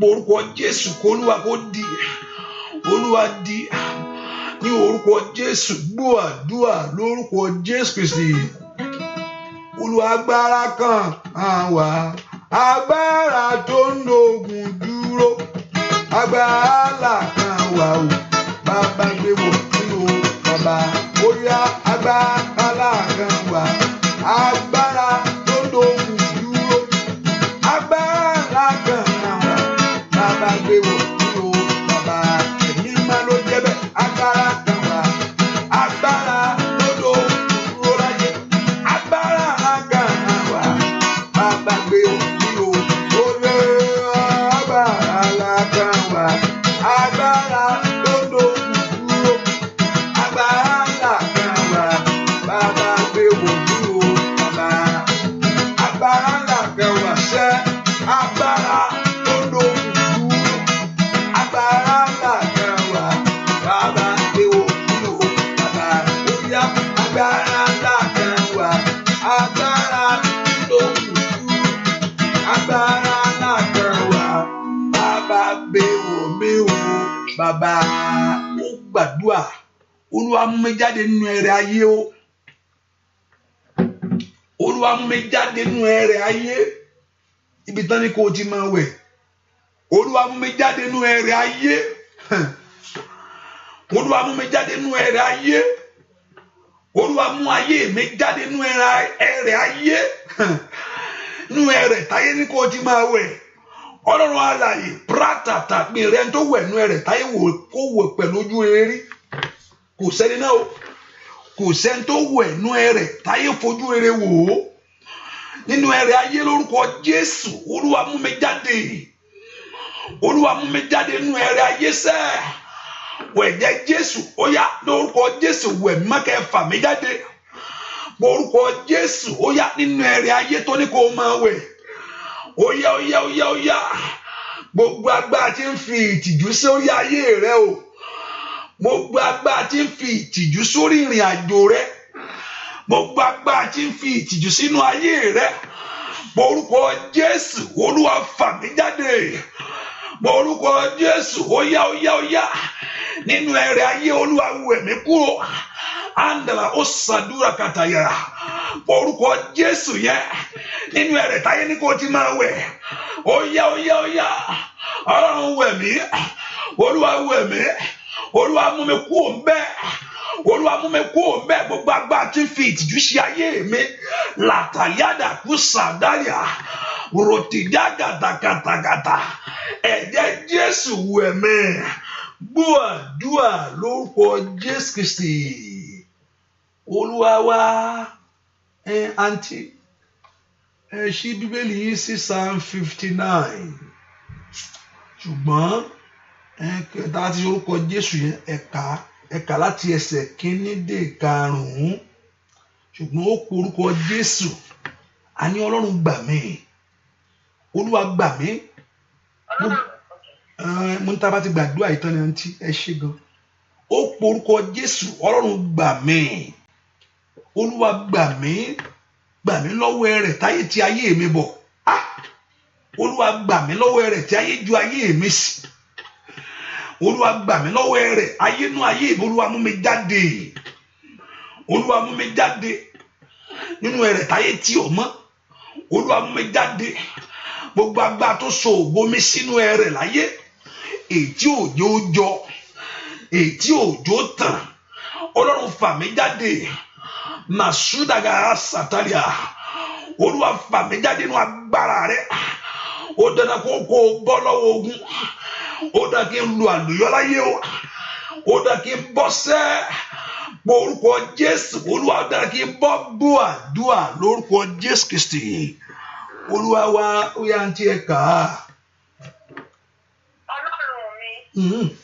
Orúkọ Jésù kó Olúwa kó dí. Olúwa dí. Ní orúkọ Jésù, gbọ́ àdúrà lórúkọ Jésù Kristi. Olúwa, agbára kan wà, agbára tó ń dogun dúró. Agbára kan wà o, bàbá gbé wò mí o, bàbá. Ó yá, agbára kan wà, agbára tó ń dogun dúró. Agbára kan wà, bàbá gbé wò mí o, bàbá. Ẹ̀mí máa ló jẹ́ bẹ́ẹ̀. Agbára kan wà, agbára tó dogun dúró láyé. Agbára kan wà, bàbá gbé wò mí o. Ó yẹ agbára kan wà, agbára tó dogun dúró. Agbára kan wà, bàbá gbé wò mí o, bàbá. Agbára ńlá kan wà sẹ́, agbára tó dogun dúró. Agbára ńlá kan wà, bàbá gbé wò mí o, bàbá. Ó yá, agbára ńlá kan wà, agbára tó dogun dúró. Agbára ńlá kan wà, bàbá gbé wò mí o, bàbá. Ó gbàdúrà, Olúwa mú mi jáde nínú ẹrẹ̀ ayé o. Olúwa mú mi jáde nínú ẹrẹ̀ ayé. Ibi tán ni kò ti máa wẹ̀. Olúwa mú mi jáde nínú ẹrẹ̀ ayé. Olúwa mú mi jáde nínú ẹrẹ̀ ayé. Olúwa mú ayé mi jáde nínú ẹrẹ̀ ayé. Nínú ẹrẹ̀ táyé ní kò ti máa wẹ̀. Ọlọ́run alààyè prátàtà pé rẹ tó wẹ̀ nínú ẹrẹ̀ táyé wò kó wẹ̀ pẹ̀lú ojú rere rí. Kò sẹ́ni náà o. Kò sẹ́ni tó wẹ̀ nínú ẹrẹ̀ táyé fojú rere wò ó. Nínú ẹrẹ̀ ayé lórúkọ Jésù, Olúwa mú mi jáde. Olúwa mú mi jáde nínú ẹrẹ̀ ayé sẹ́. Wẹ̀jẹ̀ Jésù, ó yá lórúkọ Jésù, wẹ̀ mọ́kẹ́ fà mí jáde. Orúkọ Jésù, ó yá nínú ẹrẹ̀ ayé tó ní kó máa wẹ̀. Ó yá, ó yá, ó yá, ó yá. Gbogbo agbára tí ń fi ìtìjú sórí ayé rẹ o. Gbogbo agbára tí ń fi ìtìjú sórí ìrìn àjò rẹ. Gbogbo agbára tí ń fi ìtìjú sínú ayé rẹ. Orúkọ Jésù, Olúwa fà mí jáde. Orúkọ Jésù, ó yá, ó yá, ó yá. Nínú ẹrẹ̀ ayé, Olúwa wẹ̀ mí kúrò. Andala ó sàdúrà kàtàyà. Orúkọ Jésù yẹn. Nínú ẹrẹ̀ táyé ní kò ti máa wẹ̀. Ó yá, ó yá, ó yá. Ọlọ́run wẹ̀ mí. Olúwa wẹ̀ mí. Olúwa mú mi kúrò ńbẹ̀. Olúwa mú mi kúrò ńbẹ̀. Gbogbo agbára tí ń fi ìtìjú ṣe ayé mi. Làtàyàdà kú sàdáyà. Rotìdágàdàgàdàgàdà. Ẹ̀jẹ̀ Jésù wẹ̀ mí. Gbọ́ àdúrà lórúkọ Jésù Kristi. Olúwa wa, ẹ àǹtí, ẹ ṣí Bíbélì yìí sí Psalm 59. Ṣùgbọ́n ẹ tá a ti orúkọ Jésù yẹn, ẹ̀ka láti ẹsẹ̀ kínní dé karùn-ún. Ṣùgbọ́n ó pe orúkọ Jésù. Àní Ọlọ́run gbà mí. Olúwa gbà mí. Mo ní tá a bá ti gbàdúrà ìtàn ni àǹtí, ẹ ṣé gan. Ó pe orúkọ Jésù, Ọlọ́run gbà mí. Olúwa gbà mí. Gbà mí lọ́wọ́ ẹrẹ̀ táyé ti ayé mi bọ̀. Ah! Olúwa gbà mí lọ́wọ́ ẹrẹ̀ tí ayé ju ayé mi sí. Olúwa gbà mí lọ́wọ́ ẹrẹ̀ ayé nú ayé mi. Olúwa mú mi jáde. Olúwa mú mi jáde nínú ẹrẹ̀ táyé tí ò mọ́. Olúwa mú mi jáde. Gbogbo agbára tó so ògo mi sínú ẹrẹ̀ láyé, èyí tí òjò jọ, èyí tí òjò tàn, Ọlọ́run fà mí jáde. Màsúdàgà sàtàlíà. Olúwa fà mí jáde nínú agbára rẹ. Ó dandan kó o bọ́ lọ́wọ́ ogun. Ó dára kí n lu àlùyọ láyé o. Ó dára kí n bọ́ sẹ́. Orúkọ Jésù, Olúwa, ó dára kí n bọ́. Gbọ́ àdúà lórúkọ Jésù Kristi Olúwa wa. Ó yá ń tiẹ̀ kà á. Ọlọ́run mi,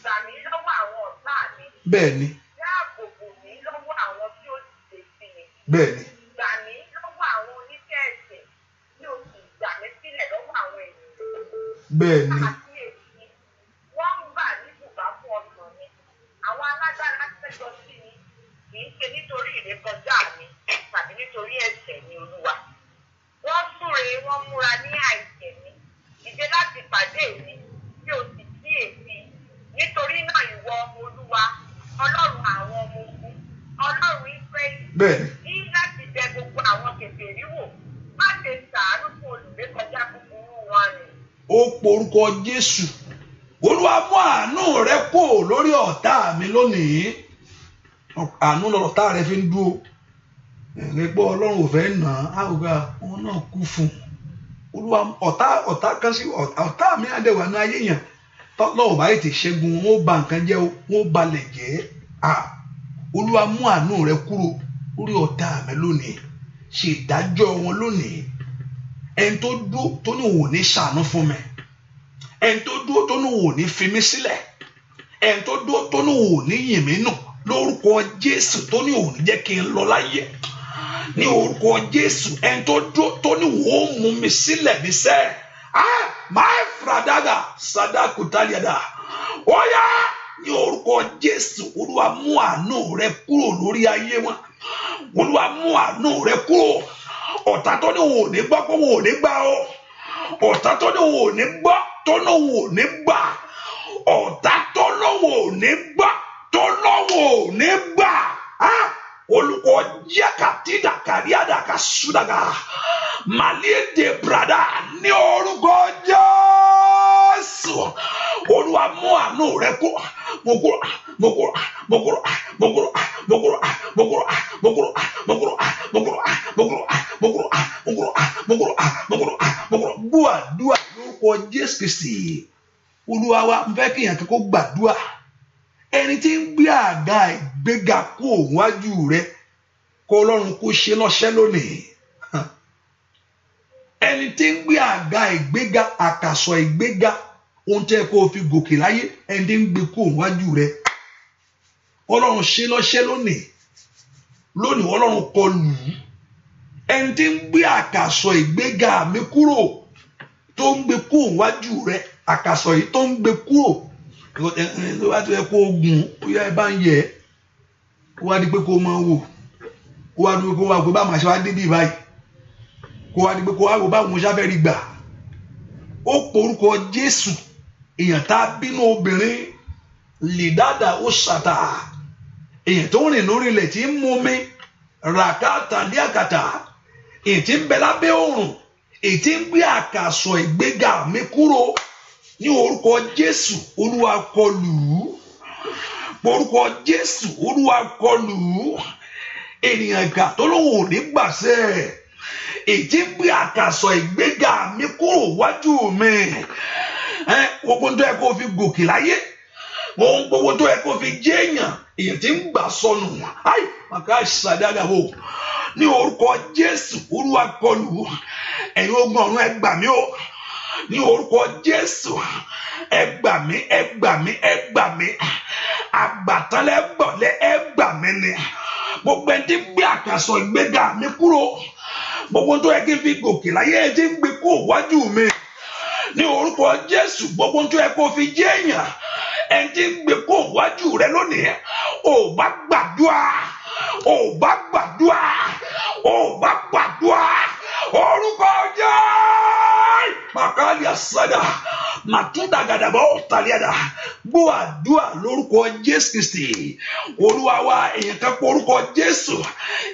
gbà mí lọ́wọ́ àwọn ọ̀tá mi. Bẹ́ẹ̀ ni. Dáàbò bò mí lọ́wọ́ àwọn tí ó dìde sí mi. Bẹ́ẹ̀ ni. Gbà mí lọ́wọ́ àwọn oníṣẹ́ ẹ̀ṣẹ̀, tí o sì gbà mí sílẹ̀ lọ́wọ́ àwọn ènìyàn. Bẹ́ẹ̀ ni. Àkíyèsí, wọ́n ń bà ní bùbá fún ọkàn mi. Àwọn alágbára péjọ sí mi, kì í ṣe nítorí ìrékọjá mi tàbí nítorí ẹ̀ṣẹ̀ mi, Olúwa. Wọ́n súre, wọ́n múra ní àìṣẹ̀ mi. Dìde láti pàdé mi, kí o sì kíyèsí. Nítorí náà ìwọ Olúwa, Ọlọ́run àwọn ọmọ ogun, Ọlọ́run Ísírẹ́lì, Bẹ́ẹ̀ ni. ní láti bẹ gbogbo àwọn kèfèrí wò, má ṣe ṣàánú fún olùrékọjá búburú wọn nì. Ó porúkọ Jésù. Olúwa, mú àánú rẹ kó lórí ọ̀tá mi lónìí. Àánú lọ̀tá rẹ fi ń dúró ní pé Ọlọ́run ò fẹ́ nà á, àwùgá wọn náà kú fún un. Olúwa, ọ̀tá kan sí ọ̀tá mi àdẹ̀wà ní ayé yẹn tọ́lọ́ ò bá tètè ṣẹ́gun, wọn ó ba nǹkan jẹ́, wọn ó balẹ̀ jẹ́. Olúwa, mú àánú rẹ kúrò lórí ọ̀tá mi lónìí, ṣe ìdájọ́ wọn lónìí. Ẹni tó dúró tó ní òun ò ní ṣàánú fún mi, ẹni tó dúró tó ní òun ò ní fi mí sílẹ̀, ẹni tó dúró tó ní òun ò ní yìn mí nù, lórúkọ Jésù, tó ní òun ò ní jẹ́ kí n lọ láyé, ní orúkọ Jésù, ẹni tó dúró tó ní òun ó mú mi sílẹ̀ níṣẹ́, ah, my fradaga sadakutaliada, ó yá, ní orúkọ Jésù, Olúwa, mú àánú rẹ kúrò lórí ayé wọn. Olúwa, mú àánú rẹ kúrò. Ọ̀tá tó ní òun ò ní gbọ́ pé òun ò ní gbà ó, ọ̀tá tó ní òun ò ní gbọ́, tó ní òun ò ní gbà, ọ̀tá tó lóun ò ní gbọ́, tó lóun ò ní gbà á, olùkọ́ jẹ́kàtìdà kàríàdà kàsúdàgà màlídè brada, ní orúkọ Jésù, Olúwa, mú àánú rẹ kó. Mo kúrò, mo kúrò, mo kúrò, mo kúrò, mo kúrò, mo kúrò, mo kúrò, mo kúrò, mo kúrò, mo kúrò, mo kúrò, mo kúrò, mo kúrò, mo kúrò, mo kúrò. Gbọ́ àdúrà lórúkọ Jésù Kristi Olúwa wa. Ń fẹ́ kí èèyàn kó gbàdúrà. Ẹni tí ń gbé àga ìgbéga kó wájú rẹ, kó Ọlọ́run kó ṣe lọ́ṣẹ́ lónìí. Ẹni tí ń gbé àga ìgbéga, àkàsọ̀ ìgbéga, ohun tẹ́ kó o fi gòkè láyé, ẹni tí ń gbé kó wájú rẹ, Ọlọ́run ṣe lọ́ṣẹ́ lónìí. Lónìí, Ọlọ́run kọlù ú. Ẹni tí ń gbé àkàsọ̀ ìgbéga mi kúrò, tó ń gbé kó wájú rẹ, àkàsọ̀ yìí tó ń gbé kúrò, ló bá ti yẹ kó o gùn, ó yá, ẹ bá ń yẹ, ó wá di pé kó o máa wò, ó wá di pé kó o wá pé báwọn àṣẹ wá dé bí báyìí, kó wá di pé kó wá wò báwọn ṣáfẹ́ rí gbà. Ó porúkọ Jésù. Èèyàn tá a bínú obìnrin lè dáadáa, ó ṣàtà èèyàn tó ń rìn lórí ilẹ̀ tí ń mú mi ràkàtà ní àkàtà, èyí tí ń bẹ lábẹ́ òrùn, èyí tí ń gbé àkàsọ̀ ìgbéga mi kúrò, ní orúkọ Jésù, Olúwa, kọlù ú. Orúkọ Jésù, Olúwa, kọlù ú. Ènìyàn ìkà tó lóun ò ní gbàṣẹ, èyí tí ń gbé àkàsọ̀ ìgbéga mi kúrò wájú mi, gbogbo tó yẹ kó fi gòkè láyé, ohun gbogbo tó yẹ kó fi jẹ́ èèyàn, èèyàn tí ń gbà sọnù, ayi màkà ṣàdágàbò, ní orúkọ Jésù, Olúwa, kọlù. Ẹ̀yin ogun ọ̀run, ẹ gbà mí o. Ní orúkọ Jésù, ẹ gbà mí, ẹ gbà mí, ẹ gbà mí. Àgbàtánlẹ́gbọ̀lẹ́, ẹ gbà mí ni. Gbogbo ẹni tí ń gbé àkàsọ̀ ìgbéga mi kúrò, gbogbo tó yẹ kí n fi gòkè láyé, ẹ tí ń gbé kó wájú mi, ní orúkọ Jésù, gbogbo tó yẹ kó fi jẹ́ èèyàn, ẹni tí ń gbé kó wájú rẹ lónìí, ò bá gbàdúrà, ò bá gbàdúrà, ò bá gbàdúrà. Orúkọ Jésù, màkàlí àsádà màtúndàgàdàbọ̀ ọ̀tàlíàdà. Gbọ́ àdúrà lórúkọ Jésù Kristi Olúwa wa. Èèyàn kan pọ̀ orúkọ Jésù.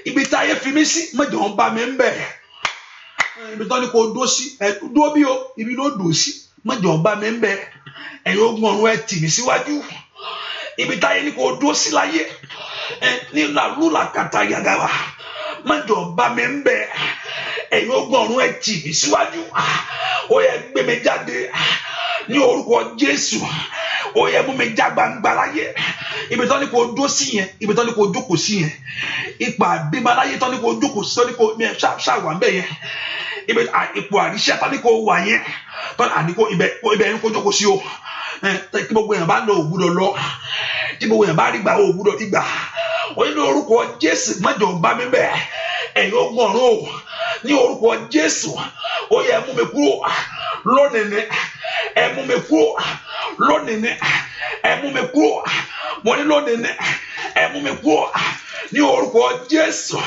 Ibi tí ayé fi mí sí, mẹ́jọ ń bá mi ń bẹ̀. Ibi tó ní kó dó sí, ẹ dúró bí o, ibi ló dùn sí, mẹ́jọ ń bá mi ń bẹ̀. Ẹ̀yin ogun ọ̀run, ẹ tì mí síwájú. Ibi táyé ní kó dó sí láyé, ẹ ní làlúlà kàtà yàgàwà, mẹ́jọ ń bá mi ń bẹ̀. Ẹ̀yin ogun ọ̀run, ẹ tì mí síwájú. Ó yẹ gbé mi jáde. Ní orúkọ Jésù, ó yẹ mú mi já gbangba láyé. Ibi tán ni kò dó sí yẹn, ibi tán ni kò jókòó sí yẹn, ipa àbímọ láyé tán ni kò jókòó sí, tán ni kò ṣàwà ń bẹ yẹn, ibi ipò àríṣẹ́ tán ni kò wà yẹn, tán àní kò ibẹ̀ ni kò jókòó sí o. Tí gbogbo èèyàn bá lọ, ò gbúdọ̀ lọ. Tí gbogbo èèyàn bá rí gbà, ò gbúdọ̀ rí gbà. Ó ní orúkọ Jésù, mọ́jọ bá mi bẹ̀. Ẹ̀yin ogun ọ̀run o, ní orúkọ Jésù, ó yẹ mú mi kúrò lónìí ni. Ẹ mú mi kúrò lónìí ni. Ẹ mú mi kúrò, mo ní lónìí ni. Ẹ mú mi kúrò ní orúkọ Jésù,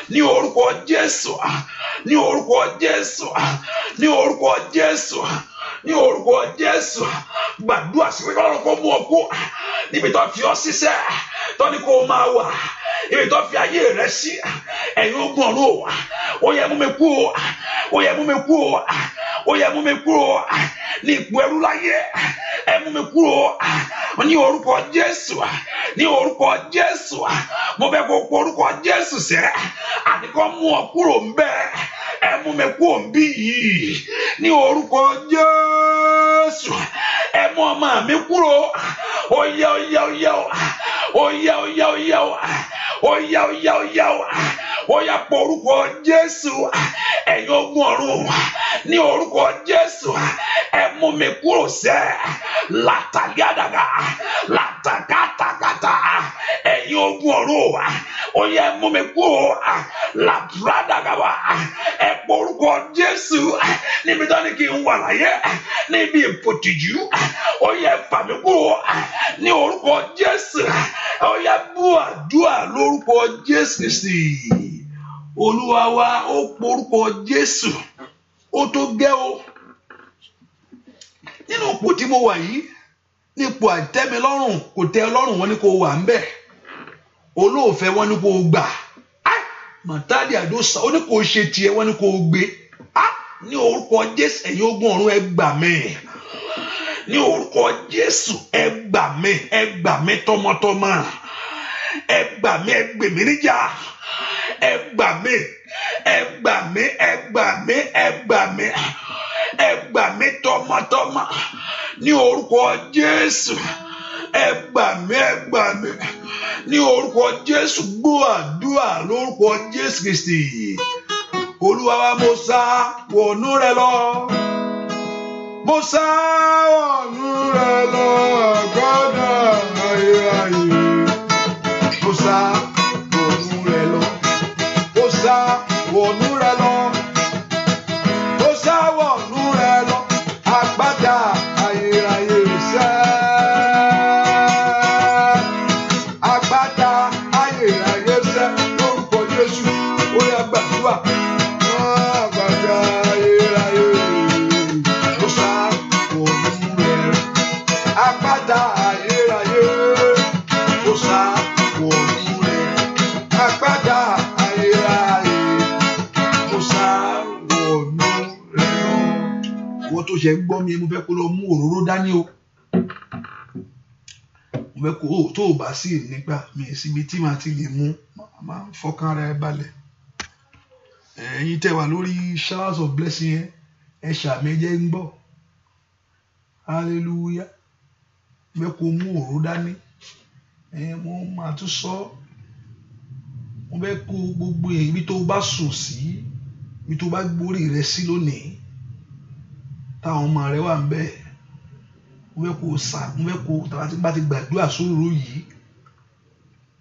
ní orúkọ Jésù, ní orúkọ Jésù, ní orúkọ Jésù, ní orúkọ Jésù. Gbàdúrà sí pé kọ́lọ́run kó mú ọ kú níbi tó fi ọ síṣẹ́, tó ní kó máa wà, ibi tó fi ayé rẹ sí. Ẹ̀yin ogun ọ̀run o, ó yẹ mú mi kú o, ó yẹ mú mi kú o, ó yẹ mú mi kú o ní ipò ẹrú láyé. Ẹ mú mi kú o ní orúkọ Jésù, ní orúkọ Jésù. Mo fẹ́ kó kó orúkọ Jésù sẹ́, àní kó mú ọ kúrò ń bẹ́ẹ̀. Ẹ mú mi kú òǹbí yìí ní orúkọ Jésù. Ẹ mú ọmọ mi kúrò. Ó yá, ó yá, ó yá, ó yá, ó yá, ó yá, ó yá, ó yá, ó yá, ó yá, pọ̀ orúkọ Jésù. Ẹ̀yin ogun ọ̀run, ní orúkọ Jésù, ẹ mú mi kúrò sẹ́. Látàgàdàgà látàkàtàkàtà. Ẹ̀yin ogun ọ̀run, ó yá, ẹ mú mi kúrò. Làbúrádàgàwà, ẹ pọ̀ orúkọ Jésù. Níbi tó ní kí n wà láyé, níbi ìpòtìjú, ó yá, fà mí kúrò ní orúkọ Jésù. Ó yá, bú àdúrà lórúkọ Jésù Kristi Olúwa wa. Ó pọ̀ orúkọ Jésù, ó tó gẹ́ o. Nínú ipò tí mo wà yìí, ní ipò àìtẹ́milọ́rùn, kò tẹ́ ọlọ́run, wọn ní kò wà ń bẹ̀. Olóòfẹ́ wọn ní kò gbà mọ̀tálì àdósà, ó ní kò ṣe tiẹ̀, wọn ní kò gbé. Ní orúkọ Jésù, ẹ̀yin ogun ọ̀run, ẹ gbà mí. Ní orúkọ Jésù, ẹ gbà mí, ẹ gbà mí tọmọtọmọ, ẹ gbà mí, ẹ gbè mí níjà, ẹ gbà mí, ẹ gbà mí, ẹ gbà mí, ẹ gbà mí, ẹ gbà mí tọmọtọmọ. Ní orúkọ Jésù, ẹ gbà mí, ẹ gbà mí ní orúkọ Jésù. Gbọ́ àdúrà lórúkọ Jésù Kristi Olúwa wa. Mo sá wọnú rẹ lọ, mo sá wọnú rẹ lọ, gbọ́dọ̀ ayérayé. Mo sá wọnú rẹ lọ, mo sá wọnú rẹ lọ, mo sá wọnú rẹ lọ, àpáta ayérayé sẹ́, àpáta ayérayé sẹ́, lórúkọ Jésù. Ó yá, gbàdúrà. Àpáta ayérayé, mo sá wọnú rẹ, àpáta ayérayé, mo sá wọnú rẹ, àpáta ayérayé, mo sá wọnú rẹ lọ. Wọ́n tó ṣe ń gbọ́ mi, mo fẹ́ kó lọ mú òróró dání o. Mo fẹ́ kó tó o bá sí nígbà mi síbi tí màá ti lè mú, máa ń fọkàn ara ẹ balẹ̀. Ẹ̀yin tẹ́ wà lórí showers of blessing yẹn, ẹ ṣàmì, ẹ jẹ́ ń gbọ́ hallelujah. Mo fẹ́ kó mú òróró dání. Ẹ mo máa tún sọ, mo fẹ́ kó gbogbo ibi tó bá sùn sí, ibi tó bá gbórí rẹ sí lónìí, táwọn ọmọ rẹ wà ń bẹ́ẹ̀, mo fẹ́ kó sà, mo fẹ́ kó tàbá tí bá ti gbàdúrà sóróró yìí,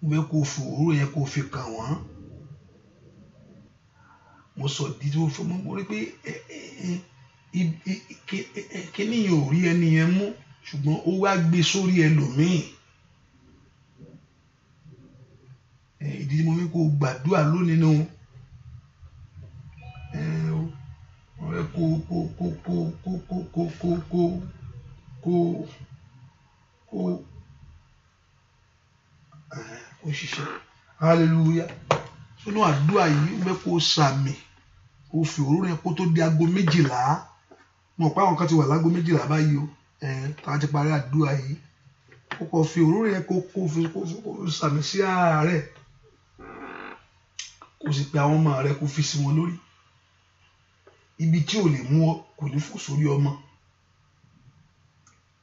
mo fẹ́ kó fòróró yẹn kó fi kàn wọ́n. Mo sọ ìdí tí mo fẹ́. Mo rí pé kíní yẹn ò rí ẹni yẹn mú, ṣùgbọ́n ó wá gbé sórí ẹlòmíì. Ìdí tí mo fi kó gbàdúrà lónìí nù. Mo fẹ́ kó kó kó kó kó kó kó kó kó kó kó kó ṣiṣẹ́. Hallelujah. Nínú àdúrà yìí, mo fẹ́ kó sàmì, kó fi òróró yẹn kó tó di aago 12. Mo mọ̀ pé àwọn kan ti wà láago 12 báyìí o. Tá a ti parí àdúrà yìí, kó kó fi òróró yẹn kó fi sàmì sí ara rẹ̀, kó sì pe àwọn ọmọ rẹ, kó fi sí wọn lórí. Ibi tí ò lè mú ọ kò ní fò sórí ọmọ.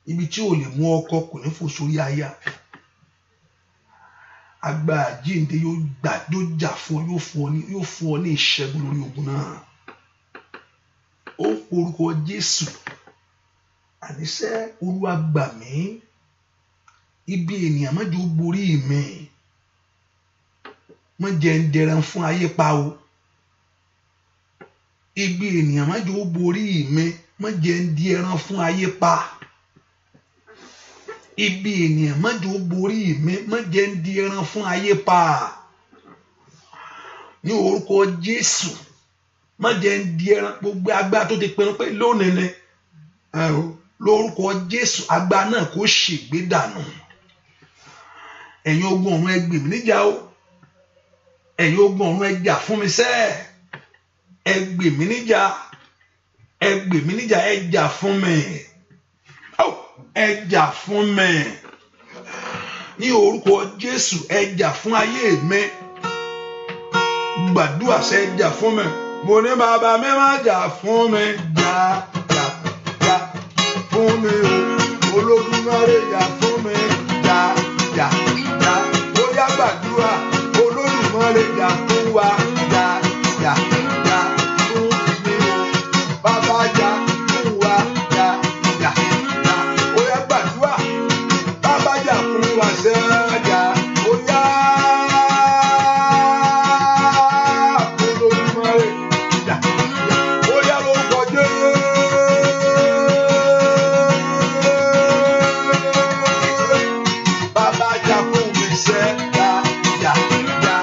Ibi tí ò lè mú ọkọ kò ní fò sórí aya. Agbára àjíǹde yóò gbà, yóò jà fún ọ, yóò fún ọ ní ìṣẹ́gun lórí ogun náà. Ó porúkọ Jésù. Àníṣe Olúwa gbà mí. Ibi ènìyàn má jẹ́ ó borí mi. Má jẹ́ ń dẹran fún ayé pa o. Ibi ènìyàn má jẹ́ ó borí mi. Má jẹ́ ń di ẹran fún ayé pa. Ibi ènìyàn má jẹ́ ó borí mi. Má jẹ́ ń di ẹran fún ayé pa. Ní orúkọ Jésù, má jẹ́ ń di ẹran. Gbogbo agbára tó ti pinnu pé lónìí ni, lórúkọ Jésù, agbára náà kò ṣègbé dànù. Ẹ̀yin ogun ọ̀run, ẹ gbè mí níjà o. Ẹ̀yin ogun ọ̀run, ẹ jà fún mi sẹ́ẹ̀. Ẹ gbè mí níjà, ẹ gbè mí níjà, ẹ jà fún mi, ẹ jà fún mi. Ní orúkọ Jésù, ẹ jà fún ayé mi. Gbàdúrà sẹ́, ẹ jà fún mi. Mo ní bàbá mi má jà fún mi, jà jà jà fún mi o. Olódùmarè jà fún mi, jà jà jà. Ó yá, gbàdúrà. Olódùmarè jà fún wa, jà jà jà fún mi o. Bàbá jà fún wa, jà jà jà. Ó yá, gbàdúrà. Bàbá jà fún wa sẹ́, jà. Ó yá, Olódùmarè jà jà. Ó yá, lórúkọ Jésù. Bàbá jà fún mi sẹ́, jà jà jà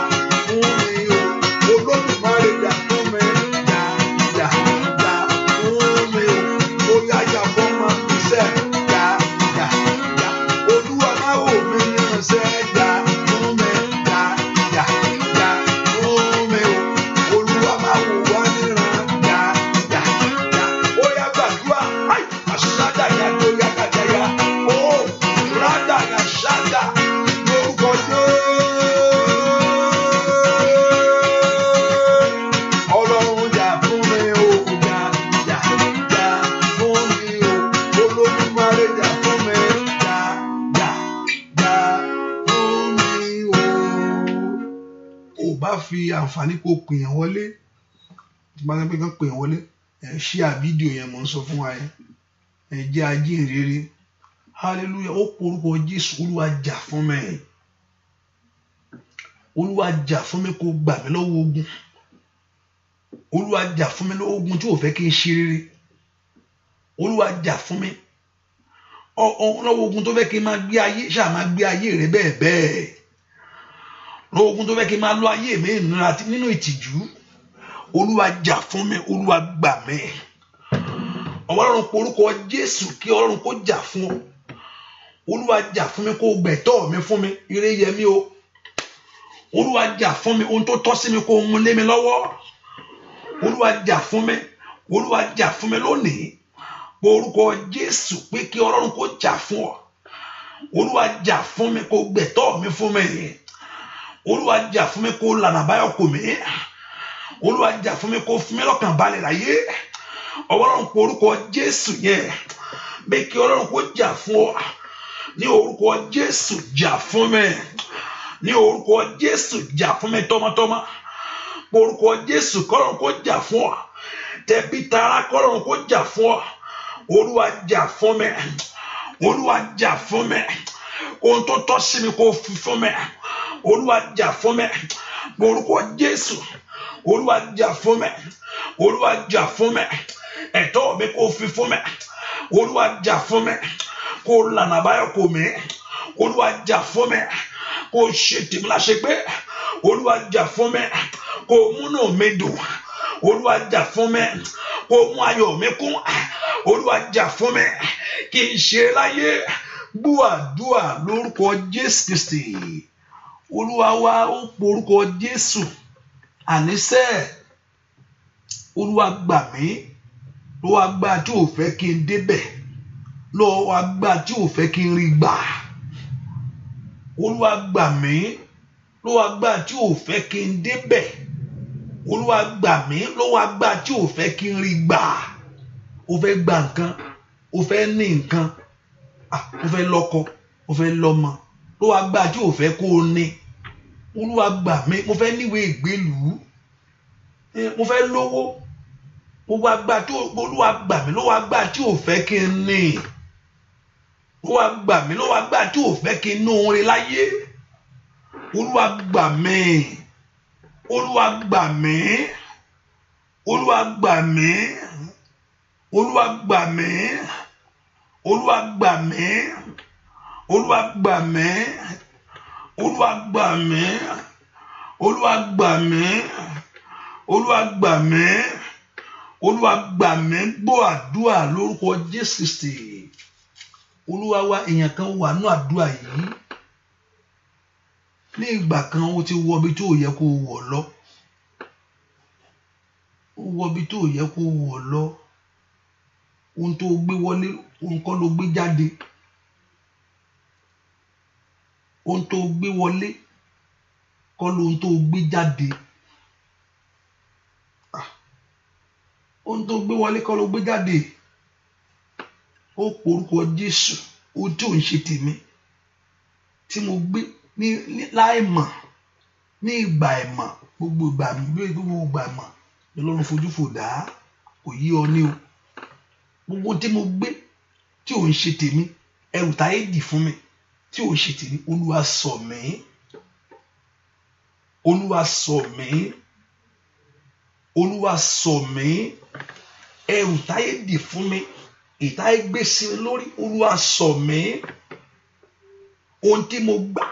fún mi o. Olódùmarè jà fún mi, jà jà jà fún mi o. Ó yá, jà fọ́mọ mi sẹ́, jà jà jà. Olúwa má wò mí níran sẹ́, jà fún mi, jà jà jà fún mi o. Olúwa má wò wá níran, jà jà jà. Ó yá, gbàdúrà. Ai, àṣàdà yà tó yá kàdà yá. Ó rádà yà ṣàdà lórúkọ Jésù. Ọlọ́run jà fún mi o, jà jà jà fún mi o. Olódùmarè jà fún mi, jà jà jà fún mi o. Ò bá fi àǹfààní kó pèèyàn wọlé, tí bá ní pé kán pèèyàn wọlé, ẹ share fídíò yẹn, mò ń sọ fún wa yẹn. Ẹ jẹ́ ajínrere. Hallelujah. Ó porúkọ Jésù. Olúwa jà fún mi. Olúwa jà fún mi, kó gbà mí lọ́wọ́ ogun. Olúwa jà fún mi lọ́wọ́ ogun tí ò fẹ́ kí n ṣe rere. Olúwa jà fún mi lọ́wọ́ ogun tó fẹ́ kí n máa gbé ayé, ṣáà máa gbé ayé rẹ bẹ́ẹ̀ bẹ́ẹ̀, lọ́wọ́ ogun tó fẹ́ kí n máa lọ ayé mi ìnira nínú ìtìjú. Olúwa jà fún mi, Olúwa gbà mí. Ọlọ́run, porúkọ Jésù kí Ọlọ́run kó jà fún ọ. Olúwa jà fún mi, kó gbẹ̀tọ́ mi fún mi. Ire yẹ mí o. Olúwa jà fún mi, ohun tó tọ́ sí mi, kó mú lé mi lọ́wọ́. Olúwa jà fún mi, Olúwa jà fún mi lónìí. Porúkọ Jésù pé kí Ọlọ́run kó jà fún ọ. Olúwa jà fún mi, kó gbẹ̀tọ́ mi fún mi. Olúwa jà fún mi, kó lànà báyọ̀ kò mí. Olúwa jà fún mi, kó fún mi lọ́kàn balẹ̀ láyé. Ọlọ́run, porúkọ Jésù yẹn pé kí Ọlọ́run kó jà fún ọ. Ní orúkọ Jésù, jà fún mi. Ní orúkọ Jésù, jà fún mi tọmọtọmọ. Orúkọ Jésù, kọ́lọ́run kó jà fún ọ. Tẹbí tará, kọ́lọ́run kó jà fún ọ. Olúwa jà fún mi, Olúwa jà fún mi. Ohun tó tọ́ sí mi, kó fi fún mi. Olúwa jà fún mi. Orúkọ Jésù, Olúwa jà fún mi, Olúwa jà fún mi. Ẹ̀tọ́ mi, kó fi fún mi. Olúwa jà fún mi, kó lànà báyọ̀ kò mí. Olúwa jà fún mi, kó ṣe tèmi láṣẹ pé. Olúwa jà fún mi, kó múnú mi dùn. Olúwa jà fún mi, kó mú ayọ̀ mi kún. Olúwa jà fún mi kí n ṣe láyé. Gbúàdúà lórúkọ Jésù Kristi Olúwa wa. Ó porúkọ Jésù. Àníṣe Olúwa gbà mí lọ́wọ́ agbára tí ò fẹ́ kí n débẹ̀, lọ́wọ́ agbára tí ò fẹ́ kí n rí gbà. Olúwa gbà mí lọ́wọ́ agbára tí ò fẹ́ kí n débẹ̀. Olúwa gbà mí lọ́wọ́ agbára tí ò fẹ́ kí n rí gbà. O fẹ́ gba nǹkan, o fẹ́ ní nǹkan. Mo fẹ́ lọ́kọ, mo fẹ́ lọ́mọ. Ló wá gbà tí ò fẹ́ kó o ní. Olúwa gbà mí, mo fẹ́ níwèé ìgbélùú, mo fẹ́ lówó. Gbogbo agbá tí Olúwa gbà mí ló wá gbà tí ò fẹ́ kí n ní. Olúwa gbà mí ló wá gbà tí ò fẹ́ kí n ní orin láyé. Olúwa gbà mí, Olúwa gbà mí, Olúwa gbà mí, Olúwa gbà mí, Olúwa gbà mí, Olúwa gbà mí, Olúwa gbà mí, Olúwa gbà mí, Olúwa gbà mí, Olúwa gbà mí. Gbọ́ àdúrà lórúkọ Jésù Kristi Olúwa wa. Èèyàn kan wà nínú àdúrà yìí. Ní ìgbà kan, ó ti wọ ibi tó yẹ kó wọ̀ lọ, ó wọ ibi tó yẹ kó wọ̀ lọ. Ohun tó gbé wọlé, ohun kọ́ ló gbé jáde. Ohun tó gbé wọlé kọ́ lóhun tó gbé jáde. Ohun tó gbé wọlé kọ́ ló gbé jáde. Ó porúkọ Jésù. Ohun tí ò ń ṣe tèmi tí mo gbé ní láì mọ̀, ní ìgbà ẹ̀mọ̀, gbogbo ìgbà, gbogbo ìgbà ẹ̀mọ̀ Ọlọ́run fojú fò dá, kò yí ọ ní o. Gbogbo tí mo gbé tí ò ń ṣe tèmi, ẹrù táyé dì fún mi tí ò ń ṣe tèmi, Olúwa sọ mí, Olúwa sọ mí, Olúwa sọ mí. Ẹrù táyé dì fún mi, ìtáyé gbé sí mi lórí, Olúwa sọ mí. Ohun tí mo gbà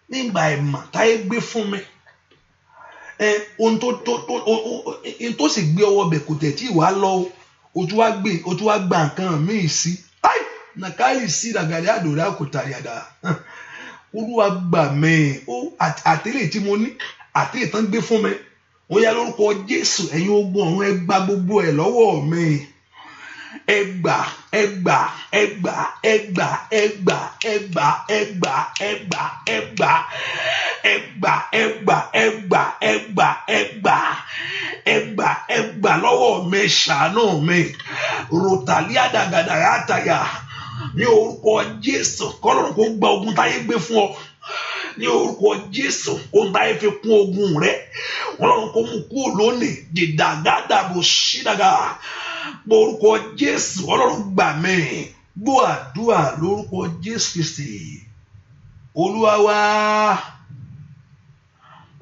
nígbà ẹ̀mọ̀ táyé gbé fún mi, ohun tó sì gbé ọwọ́ bẹ̀ kò tẹ̀ tí ì wá lọ, o tún wá gbé, o tún wá gba nǹkan míì sí. Ai nàkàlì sí ìdàgàdì àdòrà kò tàrí àdà. Olúwa gbà mí. Ó àtẹlẹ tí mo ní, àtẹlẹ tán gbé fún mi, ó yá lórúkọ Jésù. Ẹ̀yin ogun ọ̀run, ẹ gba gbogbo ẹ̀ lọ́wọ́ mi. Ẹ gbà, ẹ gbà, ẹ gbà, ẹ gbà, ẹ gbà, ẹ gbà, ẹ gbà, ẹ gbà, ẹ gbà, ẹ gbà, ẹ gbà, ẹ gbà, ẹ gbà, ẹ gbà, ẹ gbà, ẹ gbà lọ́wọ́ mi. Ṣàánú mi. Rotàlíà dàgàdàrà àtàyà. Ní orúkọ Jésù, kọ́lọ́run kó gba ogun táyé gbé fún ọ. Ní orúkọ Jésù, ohun táyé fi kún ogun rẹ, Ọlọ́run kó mú kúrò lónìí. Dìdàgàdàbò sídàgà. Orúkọ Jésù, Ọlọ́run gbà mí. Gbọ́ àdúrà lórúkọ Jésù Kristi Olúwa wa.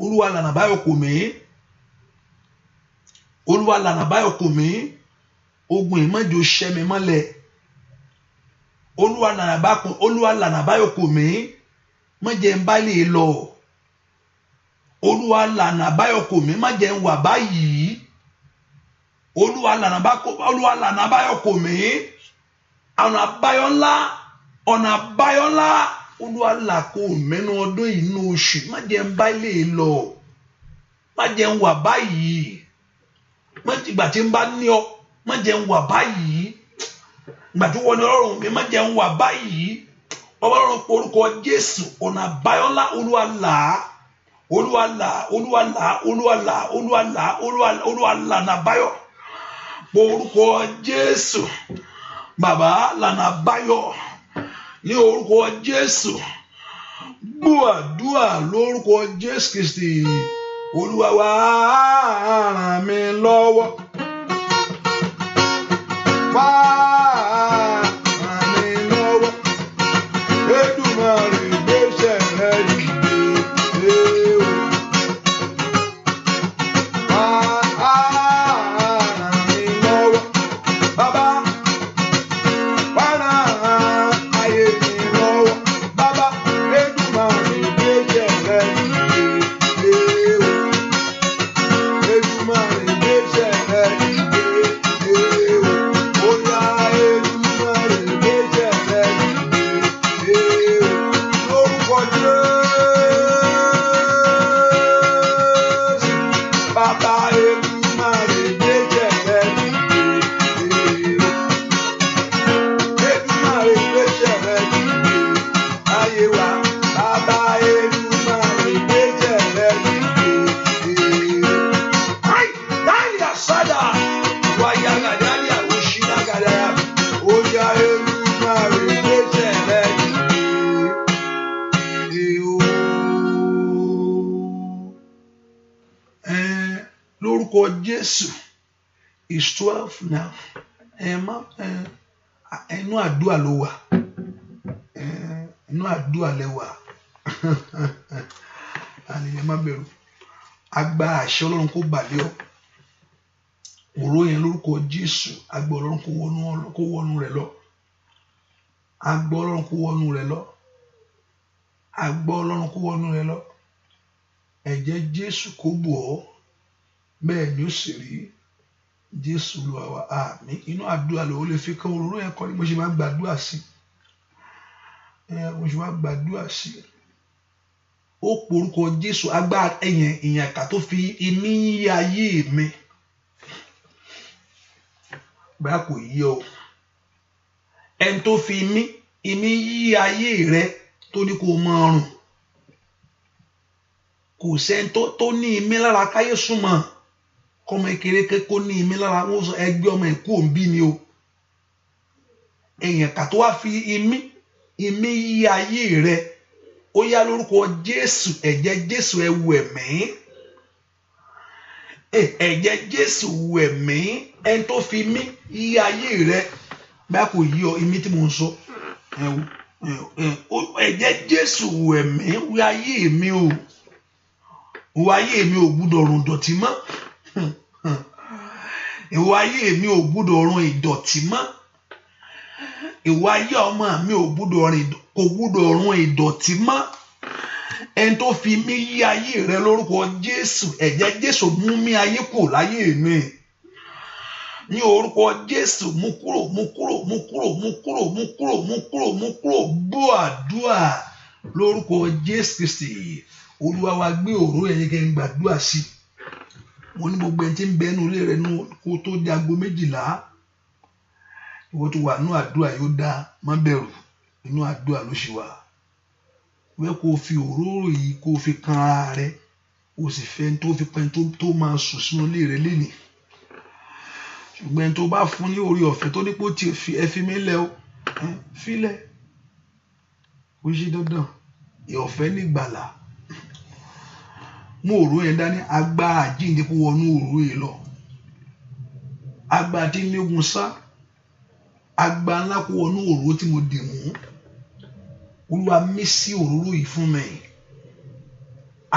Olúwa lànà báyọ̀ kò mí. Olúwa lànà báyọ̀ kò mí. Ogun ìmọ̀jọ ṣẹ́ mi mọ́lẹ̀. Olúwa lànà báyọ̀ kò mí. Má jẹ́ n bá lè lọ. Olúwa lànà báyọ̀ kò mí. Má jẹ́ n wà báyìí. Olúwa lànà báyọ̀ kò mí. Ọ̀nà àbáyọ ńlá, ọ̀nà àbáyọ ńlá, Olúwa là kò mẹ́nu ọdún yìí nínú oṣù. Má jẹ́ n bá lè lọ. Má jẹ́ n wà báyìí. Má ìgbà tí n bá ní ọ, má jẹ́ n wà báyìí. Ìgbà tí wọ́n ní Ọlọ́run mi, má jẹ́ n wà báyìí. Ọlọ́run porúkọ Jésù, ọ̀nà àbáyọ ńlá, Olúwa là, Olúwa là, Olúwa là, Olúwa là, Olúwa là, Olúwa lànà àbáyọ. Orúkọ Jésù, bàbá lànà àbáyọ. Ní orúkọ Jésù, gbọ́ àdúrà lórúkọ Jésù Kristi Olúwa wa. Ràn mí lọ́wọ́. Wá ràn mí lọ́wọ́. Èdùmàrè gbéṣẹ́ rẹ dìde. Wá ràn mí lọ́wọ́. Bàbá, wá ràn ayé mi lọ́wọ́. Bàbá, Èdùmàrè gbéṣẹ́ rẹ dìde. Èdùmàrè gbéṣẹ́ rẹ dìde. Ó yá. Lórúkọ Jésù, it's 12 now. Ẹ má inú àdúrà ló wà. Inú àdúrà lẹ wà. Àlè má bẹ̀rù. Agbára àṣẹ Ọlọ́run kó bà lé ọ. Òró yẹn lórúkọ Jésù, agbára Ọlọ́run kó wọnú rẹ̀ lọ. Agbára Ọlọ́run kó wọnú rẹ̀ lọ. Agbára Ọlọ́run kó wọnú rẹ̀ lọ. Ẹ̀jẹ̀ Jésù kó bò ọ́. Bẹ́ẹ̀ ni ó sì rí. Jésù Olúwa wa, àmín. Inú àdúrà ló lè fi kán òróró yẹn kọ́ ni mo ṣe máa gbàdúrà sí. Mo ṣe máa gbàdúrà sí. Ó porúkọ Jésù, agbára ẹ̀yìn ìyànká tó fi imí yí ayé mi. Báyà kò yí ọ. Ẹni tó fi imí yí ayé rẹ tó ní kó máa rùn. Kò sẹ́ni tó ní imí lára káyé súnmọ́. Kọ́mọ kékeré kó ní imí lára, wọ́n sọ ẹgbẹ́ ọmọ ẹ̀kú òǹbí ni o. Èèyàn kà tó wá fi imí yí ayé rẹ, ó yá lórúkọ Jésù, ẹ̀jẹ̀ Jésù ẹ wẹ̀ mí. Ẹ̀jẹ̀ Jésù wẹ̀ mí. Ẹni tó fi imí yí ayé rẹ, báyà kò yí ọ imí tí mo ń sọ. Ẹ̀jẹ̀ Jésù wẹ̀ mí, wí ayé mi o. Ìwà ayé mi ò gbúdọ̀ rùn dọ̀tí mọ́. Ìwà ayé mi ò gbúdọ̀ rùn ìdọ̀tí mọ́. Ìwà ayé ọmọ mi ò gbúdọ̀ rìn, kò gbúdọ̀ rùn ìdọ̀tí mọ́. Ẹni tó fi mí yí ayé rẹ lórúkọ Jésù, ẹ̀jẹ̀ Jésù mú mi ayé kù láyé mi. Ní orúkọ Jésù, mú kúrò, mú kúrò, mú kúrò, mú kúrò, mú kúrò, mú kúrò, mú kúrò. Gbọ́ àdúrà lórúkọ Jésù Kristi. Olúwa wa, gbé òróró yẹn kí n gbàdúrà sí. Mo ní gbogbo ẹni tí ń bẹ nínú ilé rẹ kó tó di aago 12. Ìwọ tó wà nínú àdúrà yóò dá, má bẹ̀rù, inú àdúrà ló ṣì wà. Wẹ́ kó o fi òróró yìí kó o fi kan ara rẹ, o sì fẹ́ tó fi pẹ́ tó máa sùn sínú ilé rẹ lénìí. Ṣùgbọ́n ẹni tó bá fún ní oore ọ̀fẹ́ tó ní pé ó ti fi ẹ fi mí lẹ̀ o, fílẹ̀. Ó ṣe dandan, ọ̀fẹ́ nígbàlà. Mú òróró yẹn dání, agbára àjíǹde kó wọnú òróró yìí lọ. Agbára tí ń légun sá, agbára ńlá kó wọnú òróró tí mo dì mú. Olúwa mí sí òróró yìí fún mi.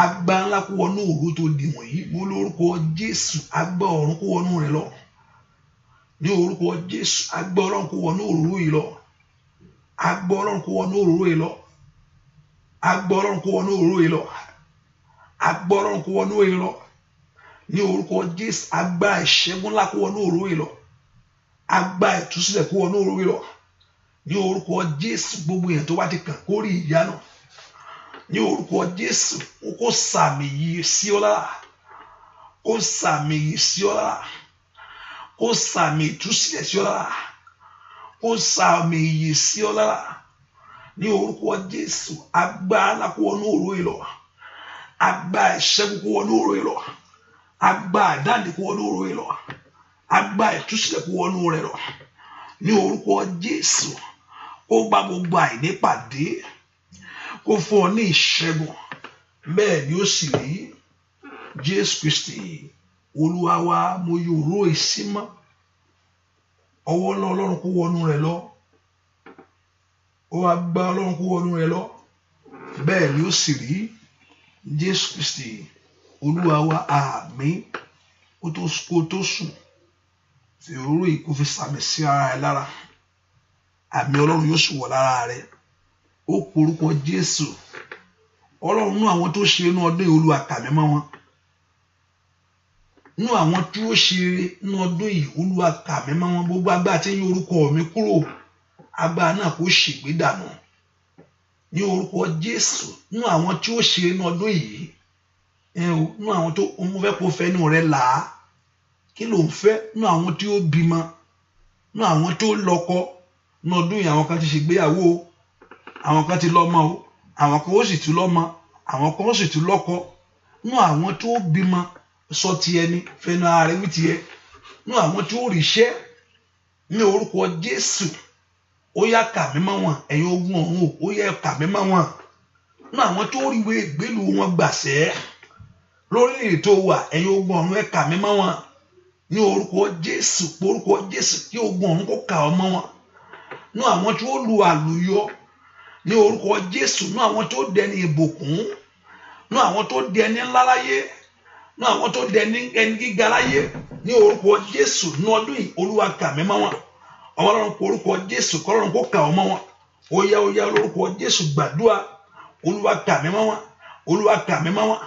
Agbára ńlá kó wọnú òróró tó dì mú yìí. Mo lórúkọ Jésù, agbára ọ̀run kó wọnú rẹ̀ lọ. Ní orúkọ Jésù, agbára Ọlọ́run kó wọnú òróró yìí lọ. Agbára Ọlọ́run kó wọnú òróró yìí lọ. Agbára Ọlọ́run kó wọnú òróró yìí lọ. Agbára Ọlọ́run kó wọnú yìí lọ. Ní orúkọ Jésù, agbára ìṣẹ́gun ńlá kó wọnú òróró yìí lọ. Agbára ìtúsílẹ̀ kó wọnú òróró yìí lọ. Ní orúkọ Jésù, gbogbo èèyàn tó bá ti kàn kó rí ìyanu. Ní orúkọ Jésù, kó sàmì yìí sí ọ lára. Kó sàmì yìí sí ọ lára. Kó sàmì ìtúsílẹ̀ sí ọ lára. Kó sàmì yìí sí ọ lára. Ní orúkọ Jésù, agbára ńlá kó wọnú òróró yìí lọ. Agbára ìṣẹ́gun kó wọnú òróró yìí lọ. Agbára ìdáǹdè kó wọnú òróró yìí lọ. Agbára ìtúsílẹ̀ kó wọnú rẹ̀ lọ. Ní orúkọ Jésù, kó bá gbogbo àìní pàdé, kó fún ọ ní ìṣẹ́gun. Bẹ́ẹ̀ ni ó sì rí. Jésù Kristi Olúwa wa, mo yọ òróró yìí sí mọ́. Ọwọ́ ńlá Ọlọ́run kó wọnú rẹ̀ lọ. Ó wá gbá Ọlọ́run kó wọnú rẹ̀ lọ. Bẹ́ẹ̀ ni ó sì rí. Jésù Kristi Olúwa wa, àmín. Kó tó sùn, fi òróró yìí kó fi sàmì sí ara rẹ lára. Àmì Ọlọ́run yóò sì wọ̀ lára rẹ. Ó porúkọ Jésù. Ọlọ́run, nú àwọn tó ṣe inú ọdún yìí, Olúwa kà mí mọ́ wọn. Nú àwọn tí ó ṣe inú ọdún yìí, Olúwa kà mí mọ́ wọn. Gbogbo agbára tí ń yí orúkọ mi kúrò, agbára náà kó ṣègbé dànù. Ní orúkọ Jésù, nú àwọn tí ó ṣe inú ọdún yìí, nú àwọn tó mo fẹ́ kó fẹ́ inú rẹ là á. Kí ló ń fẹ́? Nú àwọn tí ó bímọ, nú àwọn tó lọ́kọ, nú ọdún yìí àwọn kan ti ṣègbéyàwó o, àwọn kan ti lọ́mọ o, àwọn kan ó sì tún lọ́mọ, àwọn kan ó sì tún lọ́kọ. Nú àwọn tó bímọ, sọ ti ẹni, fẹnu ara rẹ wí tiẹ̀. Nú àwọn tó ríṣẹ́, ní orúkọ Jésù, ó yá kà mí mọ́ wọn. Ẹ̀yin ogun ọ̀run o, ó yá kà mí mọ́ wọn. Nú àwọn tó rí ìwé ìgbélú wọn gbàṣẹ́, Lórílẹ̀ tó wà, ẹ̀yin ogun ọ̀run, ẹ kà mí mọ́ wọn. Ní orúkọ Jésù, orúkọ Jésù, kí ogun ọ̀run kó kà ọ́ mọ́ wọn. Ní àwọn tí ó lu àlùyọ, ní orúkọ Jésù, ní àwọn tó dẹni ìbùkún, ní àwọn tó dẹni ńlá láyé, ní àwọn tó dẹni ẹni gíga láyé, ní orúkọ Jésù, ní ọdún yìí, Olúwa, kà mí mọ́ wọn. Ọlọ́run, kó orúkọ Jésù, kọ́lọ́run kó kà ọ́ mọ́ wọn. Ó yá, ó yá, lórúkọ Jésù, gbàdúrà. Olúwa, kà mí mọ́ wọn. Olúwa, kà mí mọ́ wọn.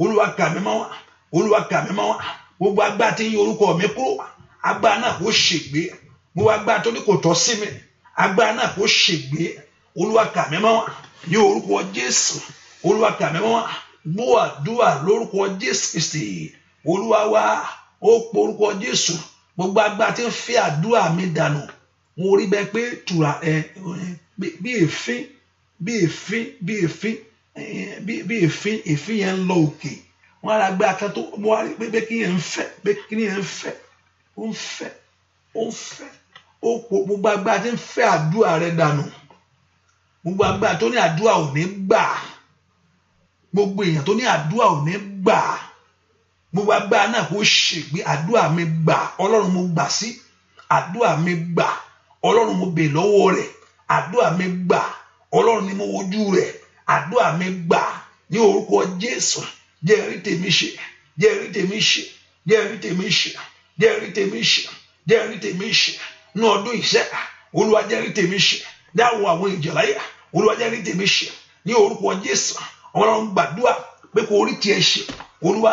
Olúwa, kà mí mọ́ wọn. Olúwa, kà mí mọ́ wọn. Gbogbo agbára tí ń yí orúkọ mi kúrò, agbára náà kó ṣègbé. Gbogbo agbára tó ní kò tọ́ sí mi, agbára náà kó ṣègbé. Olúwa, kà mí mọ́ wọn ní orúkọ Jésù. Olúwa, kà mí mọ́ wọn. Gbọ́ àdúrà lórúkọ Jésù Kristi Olúwa wa. Ó pọ orúkọ Jésù. Gbogbo agbára tí ń fẹ́ àdúrà mi dànù, mo rí bẹ́ẹ̀ pé tura ẹ bí èéfín, bí èéfín, bí èéfín, bí èéfín, èéfín yẹn ń lọ òkè. Wọn á gbé akẹ́ tó mo wá rí pé kí yẹn ń fẹ́, pé kí yẹn ń fẹ́, ó ń fẹ́, ó ń fẹ́. Ó pọ gbogbo agbára tí ń fẹ́ àdúrà rẹ dànù, gbogbo agbára tó ní àdúrà ò ní gbà, gbogbo èèyàn tó ní àdúrà ò ní gbà, gbogbo agbára náà kó ṣègbé. Àdúrà mi gbà, Ọlọ́run mo gbà sí. Àdúrà mi gbà, Ọlọ́run mo bè lọ́wọ́ rẹ̀. Àdúrà mi gbà, Ọlọ́run ni mo wojú rẹ̀. Àdúrà mi gbà ní orúkọ Jésù. Jẹ́ rí tèmi ṣe, jẹ́ rí tèmi ṣe, jẹ́ rí tèmi ṣe, jẹ́ rí tèmi ṣe, jẹ́ rí tèmi ṣe ní ọdún ìṣẹ́. Olúwa, jẹ́ rí tèmi ṣe. Dáwọ́ àwọn ìjọ láyé, Olúwa, jẹ́ rí tèmi ṣe ní orúkọ Jésù. Ọlọ́run, gbàdúrà pé kò rí tiẹ̀ ṣe. Olúwa,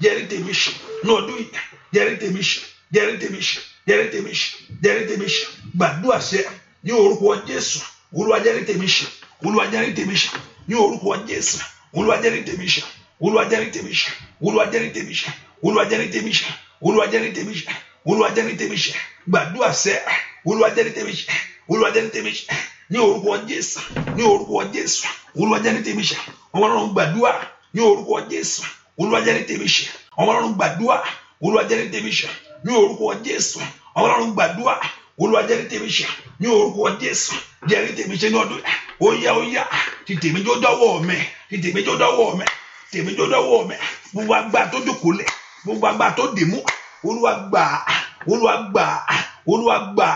jẹ́ rí tèmi ṣe ní ọdún yìí. Jẹ́ rí tèmi ṣe, jẹ́ rí tèmi ṣe, jẹ́ rí tèmi ṣe, jẹ́ rí tèmi ṣe. Gbàdúrà ṣe ní orúkọ Jésù. Olúwa, jẹ́ rí tèmi ṣe. Olúwa, jẹ́ rí tèmi ṣe ní orúkọ Jésù. Olúwa, jẹ́ rí tèmi ṣe. Olúwa, jẹ́ rí tèmi ṣe. Olúwa, jẹ́ rí tèmi ṣe. Olúwa, jẹ́ rí tèmi ṣe. Olúwa, jẹ́ rí tèmi ṣe. Olúwa, jẹ́ rí tèmi ṣe. Gbàdúrà ṣe. Olúwa, jẹ́ rí tèmi ṣe. Olúwa, jẹ́ rí tèmi ṣe ní orúkọ Jésù, ní orúkọ Jésù. Olúwa, jẹ́ rí tèmi ṣe. Ọlọ́run, gbàdúrà ní orúkọ Jésù. Olúwa, jẹ́ rí tèmi ṣe. Ọlọ́run, gbàdúrà. Olúwa, jẹ́ rí tèmi ṣe ní orúkọ Jésù. Ọlọ́run, gbàdúrà. Olúwa, jẹ́ rí tèmi ṣe ní orúkọ Jésù. Jẹ́ rí tèmi ṣe ní ọdún. Ó yá, ó yá, ti tèmi jó dọ́wọ́ mi, ti tèmi jó dọ́wọ́ mi, tèmi jó dọ́wọ́ mi. Gbogbo agbára tó jókòó lẹ̀, gbogbo agbára tó dì mú, Olúwa gbà, Olúwa gbà, Olúwa gbà,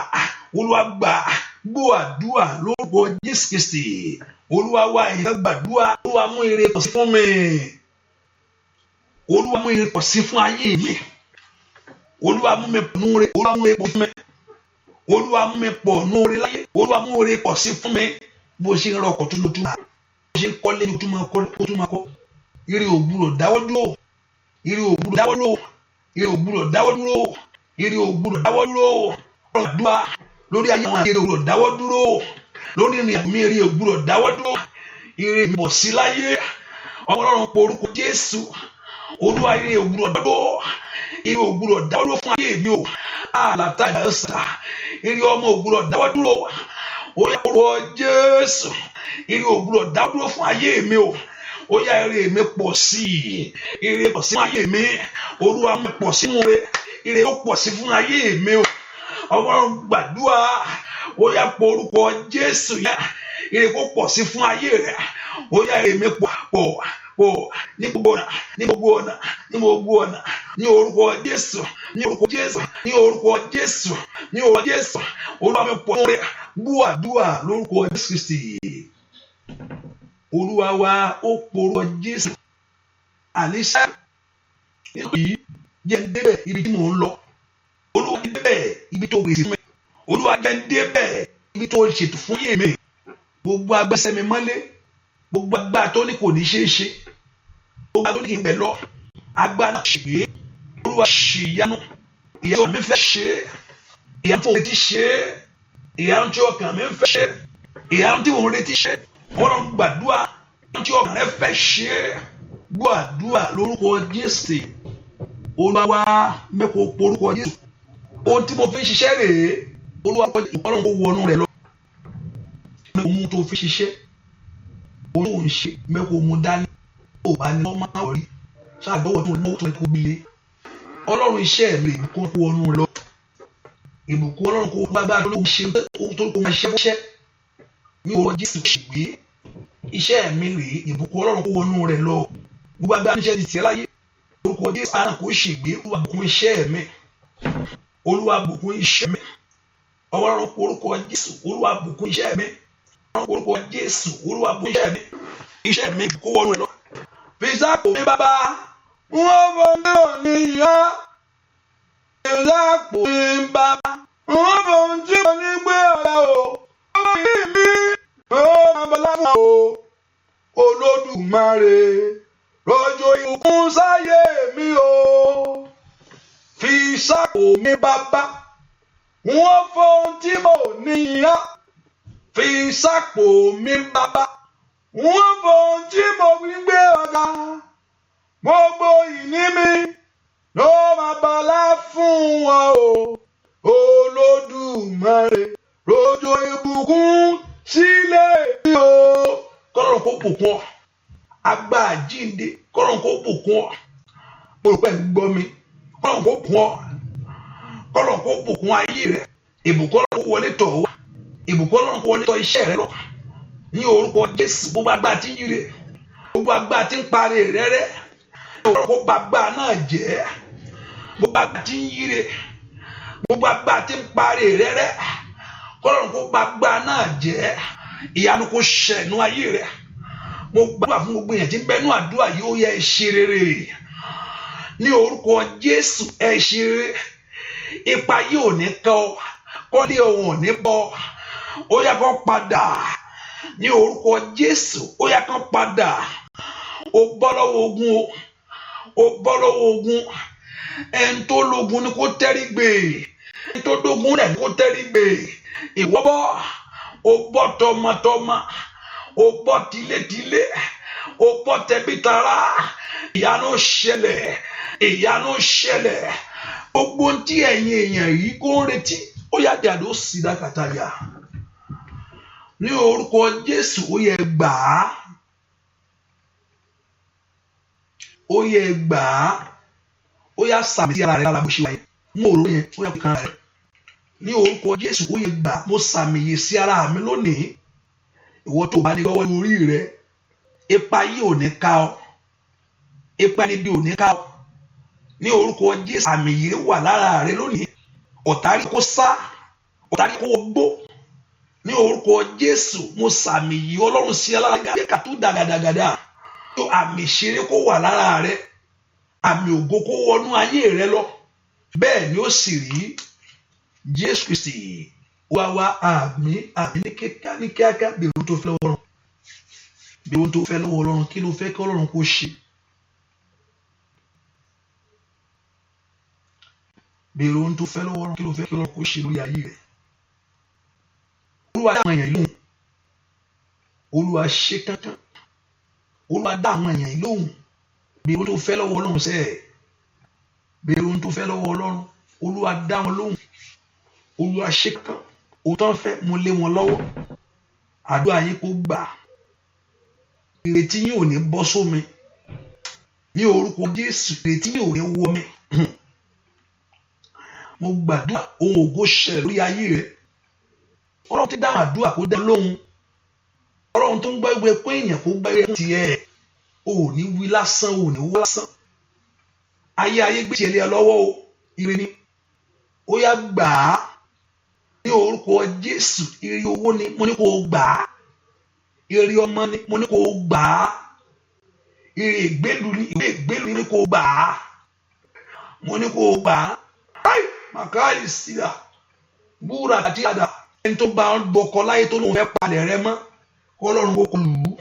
Olúwa gbà. Gbọ́ àdúrà lórúkọ Jésù Kristi Olúwa wa. Ìyẹn gbàdúrà. Olúwa, mú ire pọ̀ sí fún mi. Olúwa, mú ire pọ̀ sí fún ayé mi. Olúwa, mú mi pọ̀ nú ire. Olúwa, mú ire pọ̀ fún mi. Olúwa, mú mi pọ̀ nú ire láyé. Olúwa, mú ire pọ̀ sí fún mi. Bó ṣe ń rọkọ̀ tó lójú, bó ṣe ń kọ́lé tó máa kọ́, tó máa kọ́. Ire ò gbúdọ̀ dáwọ́ dúró. Ire ò gbúdọ̀ dáwọ́ dúró. Ire ò gbúdọ̀ dáwọ́ dúró. Ire ò gbúdọ̀ dáwọ́ dúró. Ọ̀rọ̀ àdúrà lórí ayé àwọn, ire ò gbúdọ̀ dáwọ́ dúró. Lórí ìrìn àjò mi, ire ò gbúdọ̀ dáwọ́ dúró. Ire mi pọ̀ sí láyé. Ọlọ́run, pọ̀ orúkọ Jésù. Olúwa, ire ò gbúdọ̀ dáwọ́ dúró. Ire ò gbúdọ̀ dáwọ́ dúró fún ayé mi o. Àlàtà ìdásà, ire ọmọ ò gbúdọ̀ dáwọ́ dúró. Ó yá, orúkọ Jésù, ire ò gbúdọ̀ dáwọ́ dúró fún ayé mi o. Ó yá, ire mi pọ̀ sí i. Ire pọ̀ sí fún ayé mi. Olúwa, mi pọ̀ sí fún ire. Ire ó pọ̀ sí fún ayé mi o. Ọlọ́run, gbàdúrà. Ó yá, pọ̀ orúkọ Jésù yá. Ire kó pọ̀ sí fún ayé rẹ. Ó yá, ire mi pọ̀, pọ̀, pọ̀ ní gbogbo ọ̀nà, ní gbogbo ọ̀nà, ní gbogbo ọ̀nà, ní orúkọ Jésù, ní orúkọ Jésù, ní orúkọ Jésù, ní orúkọ Jésù. Olúwa, mi pọ̀ rẹ. Gbọ́ àdúrà lórúkọ Jésù Kristi Olúwa wa. Ó porúkọ Jésù. Àníṣe nínú yìí, jẹ́ ń débẹ̀ ibi tí mò ń lọ. Olúwa, jẹ́ ń débẹ̀ ibi tó gbèsè fún mi. Olúwa, jẹ́ ń débẹ̀ ibi tó ṣètò fún yé mi. Gbogbo agbẹ́sẹ̀ mi mọ́lé, gbogbo agbára tó ní kò ní ṣeé ṣe, gbogbo agbára tó ní kí n bẹ̀ lọ, agbára náà ṣègbè. Olúwa, ṣèyanu. Ìyanu mi fẹ́ ṣe, ìyanu tó ń retí ṣe, ìyanu tí ọkàn mi fẹ́ ṣe, ìyanu tí mò ń retí ṣe. Ọlọ́run, gbàdúrà. Ìyanu tí ọkàn rẹ fẹ́ ṣe. Gbọ́ àdúrà lórúkọ Jésù Olúwa wa. Mẹ́kọ̀ọ́ porúkọ Jésù. Ohun tí mo fi ń ṣiṣẹ́ rèé. Olúwa, Ọlọ́run kó wọnú rẹ̀ lọ. Mẹ́kọ̀ọ́ mú tó fi ṣiṣẹ́, ohun tó ń ṣe, mẹ́kọ̀ọ́ mú dání. Ó bá ní ọmọ rí ṣáàgbọ́wọ́ tó ní tó kó gbélé. Ọlọ́run, iṣẹ́ mi, ìbùkún kó wọnú rẹ̀ lọ. Ìbùkún Ọlọ́run kó gbágbá tó ń ṣe, tó kó máa ṣe fúnṣẹ́ ní orúkọ Jésù. Ṣègbè iṣẹ́ mi rèé. Ìbùkún Ọlọ́run kó wọnú rẹ̀ lọ. Gbogbo agbára níṣẹ́ ti tiẹ̀ láyé. Orúkọ Jésù àná kò ṣègbè. Olúwa bùkún iṣẹ́ mi. Olúwa bùkún iṣẹ́ mi. Ọlọ́run orúkọ Jésù. Olúwa bùkún iṣẹ́ mi. Orúkọ Jésù. Olúwa bùkún iṣẹ́ mi. Iṣẹ́ mi kó wọnú ẹ lọ. Fi sápò mi bàbá. Wọ́n fọ́ mi ò ní yá. Fi sápò mi bàbá. Wọ́n fọ́ tí mo ní gbé ọ̀rẹ́ o. Ó yí mi. Ó máa bọ́lá fún o. Olódùmarè. Rọ̀jò ìbùkún sáyé mi o. Fi sápò mi bàbá. Wọ́n fọ́ tí mo ní yá. Fi sápò mi bàbá. Wọ́n fọ́ tí mo ní gbé ọ̀gá. Gbogbo ìní mi ló máa bọlá fún ọ o. Olódùmarè. Rọ̀jò ìbùkún sílé mi o. Kọ́lọ́run kó bùkún ọ. Agbá àjíǹde kọ́lọ́run kó bùkún ọ. Mo rò pé ń gbọ́ mi. Kọ́lọ́run kó bùkún ọ. Kọ́lọ́run kó bùkún ayé rẹ. Ìbùkún Ọlọ́run kó wọlé tọ̀ wá. Ìbùkún Ọlọ́run kó wọlé tọ̀ iṣẹ́ rẹ lọ. Ní orúkọ Jésù, gbogbo agbá tí ń yíre, gbogbo agbá tí ń parí rẹ rẹ, Ọlọ́run kó ba agbá náà jẹ́. Gbogbo agbá tí ń yíre, gbogbo agbá tí ń parí rẹ rẹ, Ọlọ́run kó ba agbá náà jẹ́. Ìyanu kó ṣẹ̀nu ayé rẹ. Mo gbàdúrà fún gbogbo èèyàn tí ń bẹnu àdúrà yìí, ó yẹ ẹ ṣe rere. Ní orúkọ Jésù, ẹ ṣe rere. Ipa yìí ò ní kọ́ ọ, kọ́lé òun ò ní bọ́. Ó yá kó padà. Ní orúkọ Jésù, ó yá kó padà. Ó bọ́ lọ́wọ́ ogun o. Ó bọ́ lọ́wọ́ ogun. Ẹni tó lógun ni kó tẹ́rí gbè. Ẹni tó dógun rẹ̀ ni kó tẹ́rí gbè. Ìwọ bọ́. Ó bọ́ tọmọtọmọ. Ó bọ́ tilétilé. Ó bọ́ tẹbítara. Ìyanu ṣẹlẹ̀. Ìyanu ṣẹlẹ̀. Gbogbo ohun tí ẹ̀yin èèyàn yìí kó ń retí, ó yá dàdó sí dákàtàyà. Ní orúkọ Jésù, ó yẹ gbà á. Ó yẹ gbà á. Ó yá sàmì sí ara rẹ lára bó ṣe wáyé. Mú òróró yẹn, ó yá kan rẹ. Ní orúkọ Jésù, ó yẹ gbà á. Mo sàmì yìí sí ara mi lónìí. Ìwọ tó bá ní lọ́wọ́ orí rẹ, ipa yìí ò ní ká ọ. Ipa níbi ò ní ká ọ. Ní orúkọ Jésù, àmì yìí wà lára rẹ lónìí. Ọ̀tá rí kó sá, ọ̀tá rí kó gbó. Ní orúkọ Jésù, mo sàmì yìí Ọlọ́run sí alára gàdé kàtú dàgàdàgàdà. Àmì ìṣeré kó wà lára rẹ. Àmì ògo kó wọnú ayé rẹ lọ. Bẹ́ẹ̀ ni ó sì rí. Jésù Kristi wá wá àmì àmì ní kíákíá ní kíákíá. Bèrè ohun tó fẹ́ lọ́wọ́ Ọlọ́run. Bèrè ohun tó fẹ́ lọ́wọ́ Ọlọ́run. Kí ló fẹ́ kí Ọlọ́run kó ṣe? Bèrè ohun tó fẹ́ lọ́wọ́ Ọlọ́run. Kí ló fẹ́ kí Ọlọ́run kó ṣe lórí ayé rẹ? Olúwa dá àwọn èèyàn lóhùn. Olúwa ṣe kankan. Olúwa dá àwọn èèyàn lóhùn. Bèrè ohun tó fẹ́ lọ́wọ́ Ọlọ́run sẹ́ẹ̀. Bèrè ohun tó fẹ́ lọ́wọ́ Ọlọ́run. Olúwa dá wọn lóhùn. Olúwa ṣe kankan. Ohun tó ń fẹ́, mo lé wọn lọ́wọ́. Àdúrà yín kó gbà. Ìrètí yín ò ní bọ́ sómi. Ní orúkọ Jésù, ìrètí yín ò ní wọ mi. Mo gbàdúrà ohun ògo ṣẹlẹ̀ lórí ayé rẹ. Ọlọ́run ti dáhùn àdúrà kó dá lóhùn. Ọlọ́run tó ń gbọ́ ìwé pé èèyàn kó gbọ́ ìwé tiẹ̀. O ò ní wí lásán, o ò ní wí lásán. Ayé ayé gbé tiẹ̀ lé ẹ lọ́wọ́ o. Ire ni. Ó yá gbà á. Ní orúkọ Jésù, ire owó ni mo ní kó o gbà á. Ire ọmọ ni mo ní kó o gbà á. Ire ìgbélu ni, ìwé ìgbélu ni kó o gbà á. Mo ní kó o gbà á. Ai, màkàlì síra. Búra àti àdá. Ẹni tó bá ń gbọkọ láyé tó lóun fẹ́ palẹ̀ rẹ mọ́, kọ́lọ́run kó lù ú.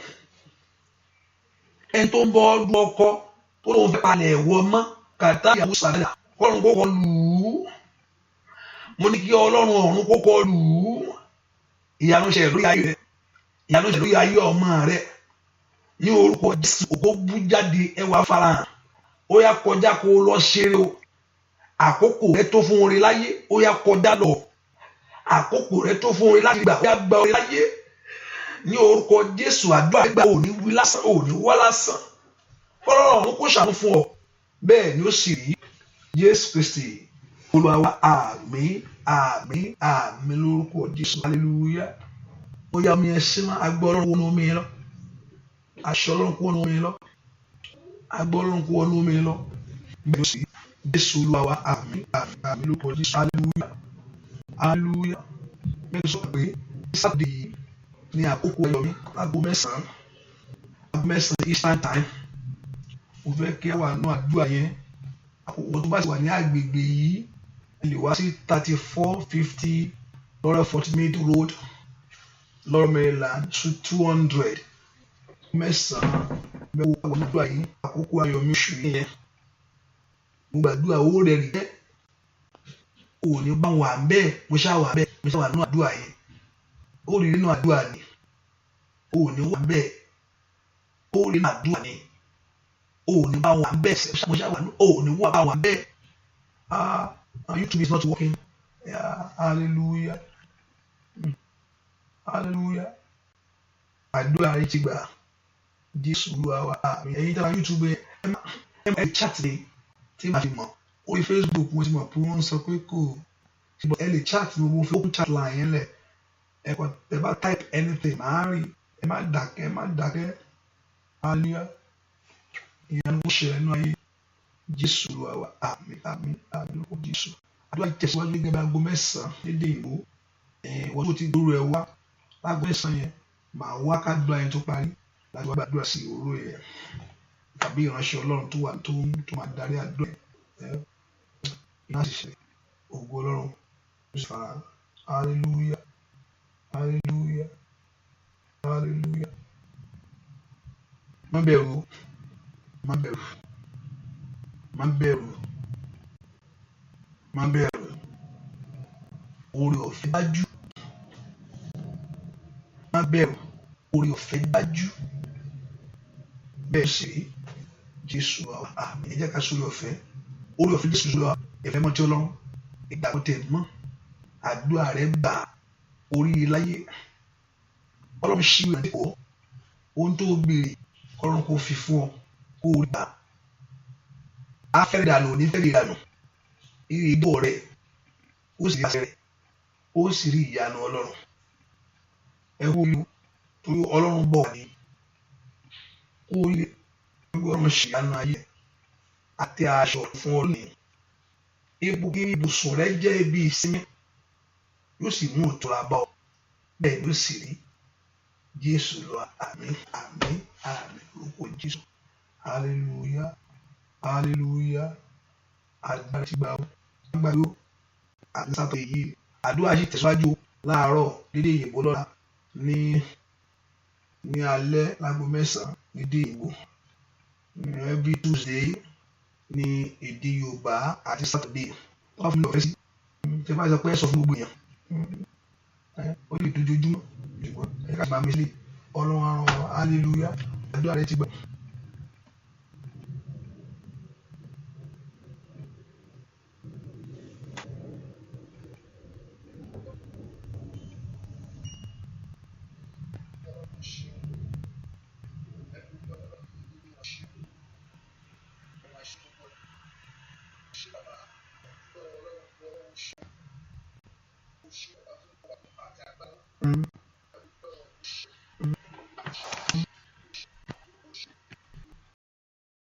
Ẹni tó ń bọ́ ọdún ọkọ tó lóun fẹ́ palẹ̀ ẹ̀wọ̀ mọ́, kàtá ìyàwó sàdá, kọ́lọ́run kó lù ú. Mo ní kí Ọlọ́run ọ̀run kó kọ lù ú. Ìyanu ṣẹlẹ̀ lórí ayé rẹ. Ìyanu ṣẹlẹ̀ lórí ayé ọmọ rẹ. Ní orúkọ Jésù, ògo bú jáde, ẹwà farahàn. Ó yá kọjá kó lọ ṣeré o. Àkókò rẹ tó fún orin láyé, ó yá kọjá lọ. Àkókò rẹ tó fún orin láti gbà, ó yá gba orin láyé. Ní orúkọ Jésù, àdúrà gbà, ò ní wí lásán, ò ní wá lásán. Kọ́lọ́run ọ̀run kó ṣàánú fún ọ. Bẹ́ẹ̀ ni ó sì rí. Jésù Kristi Olúwa wa, àmín, àmín, àmín lórúkọ Jésù. Hallelujah. Ó yá omi ẹ sí máa agbọ́ Ọlọ́run wọnú omi lọ. Aṣọ Ọlọ́run kó wọnú omi lọ. Agbọ́ Ọlọ́run kó wọnú omi lọ. Bẹ́ẹ̀ sì Jésù Olúwa wa, àmín, àmín, àmín lórúkọ Jésù. Hallelujah, hallelujah. Bẹ́ẹ̀ sọ pé Sátidé yìí ní àkókò ayọ̀ mi, aago 9, aago 9 Eastern Time. Mo fẹ́ kí a wà nínú àdúrà yẹn. Àkókò tó bá sì wà ní agbègbè yìí, ẹ lè wá sí 3450 Laurel Fort Meade Road, Laurel, Maryland, Suite 200. 9 mẹ́wàá wà nínú àdúrà yìí, àkókò ayọ̀ mi oṣù yẹn. Mo gbàdúrà owó rẹ̀ rí jẹ́. Ò ní bá wà bẹ́ẹ̀, mo ṣá wà bẹ́ẹ̀, mo ṣá wà nínú àdúrà yẹn. Ó rí nínú àdúrà ni. Ò ní wà bẹ́ẹ̀. Ó rí nínú àdúrà ni. Ò ní bá wà bẹ́ẹ̀, mo ṣá wà nínú, ò ní wà bá wà bẹ́ẹ̀. Ah, YouTube is not working. Yeah, hallelujah. Hallelujah. Àdúrà rẹ ti gbà. Jésù Olúwa wa, àmín. Ẹ̀yin tí a YouTube ẹ má chat ni tí màá fi mọ̀. Orí Facebook mo ti mọ̀ pé wọ́n ń sọ pé kò. Ṣùgbọ́n ẹ lè chat ní gbogbo open chat line yẹn lẹ̀. Ẹ kàn tẹ bá type anything, màá rí. Ẹ má dákẹ́, ẹ má dákẹ́. Hallelujah. Ìyanu kò ṣẹlẹ̀ nínú ayé. Jésù Olúwa wa, àmín, àmín, àmín lórúkọ Jésù. Àdúrà tẹ̀síwájú gẹ́gẹ́ bí aago 9 lédè ìbò. Wọ́n tó ti gbóru ẹ wá láago 9 yẹn, màá wá ká gbọ́ ẹni tó parí láti wá gbàdúrà sí òróró yẹn. Tàbí ìránṣẹ́ Ọlọ́run tó wà tó máa darí àdúrà yẹn. Iná sì ṣe ògo Ọlọ́run. Ó sì fara. Hallelujah. Hallelujah. Hallelujah. Má bẹ̀rù. Má bẹ̀rù. Má bẹ̀rù. Má bẹ̀rù. Oore ọ̀fẹ́ dájú. Má bẹ̀rù. Oore ọ̀fẹ́ dájú. Bẹ́ẹ̀ sì rí. Jésù wa, àmín. Ẹ jẹ́ ká sórí ọ̀fẹ́. Oore ọ̀fẹ́ Jésù lọ. Ìfẹ́ mọ́ tí Ọlọ́run. Ìgbàgbọ́ tẹ̀ mọ́. Àdúrà rẹ̀ gbà orí láyé. Ọlọ́run ṣí ìwé àti ọ̀. Ohun tó béèrè, Ọlọ́run kò fi fún ọ. Kó o gbà. Á fẹ́rẹ̀ dànù, ò ní fẹ́rẹ̀ dànù. Ire ìbò rẹ̀, ó sì rí àṣẹ rẹ̀, ó sì rí ìyanu Ọlọ́run. Ẹ kú oríire torí Ọlọ́run bọ̀ wá ní. Kú oríire torí Ọlọ́run ṣe ìyanu ayé àti aṣọ fún ọ lónìí. Ibùsùn rẹ jẹ́ ibi ìsinmi, yóò sì mú ìtura bá ọ. Bẹ́ẹ̀ ló sì rí. Jésù lọ, àmín, àmín, àmín lórúkọ Jésù. Hallelujah, hallelujah. Àdúrà ti gbà ó. Gbàgbé ó. Àti Sátọ̀dé yìí. Àdúrà sì tẹ̀síwájú láàárọ̀ lédè ìyìnbó lọ́la ní alẹ́ láago 9 lédè ìyìnbó. Every Tuesday ní èdè Yorùbá àti Saturday. Wọ́n fún mi lọ́fẹ̀ẹ́ sí. Ṣé bá sọ pé ẹ sọ fún gbogbo èèyàn? Ó lè dojoojúmọ́. Ṣùgbọ́n ẹ ká gbà mí sílẹ̀. Ọlọ́run á ràn wá. Hallelujah. Àdúrà rẹ ti gbà. Mm.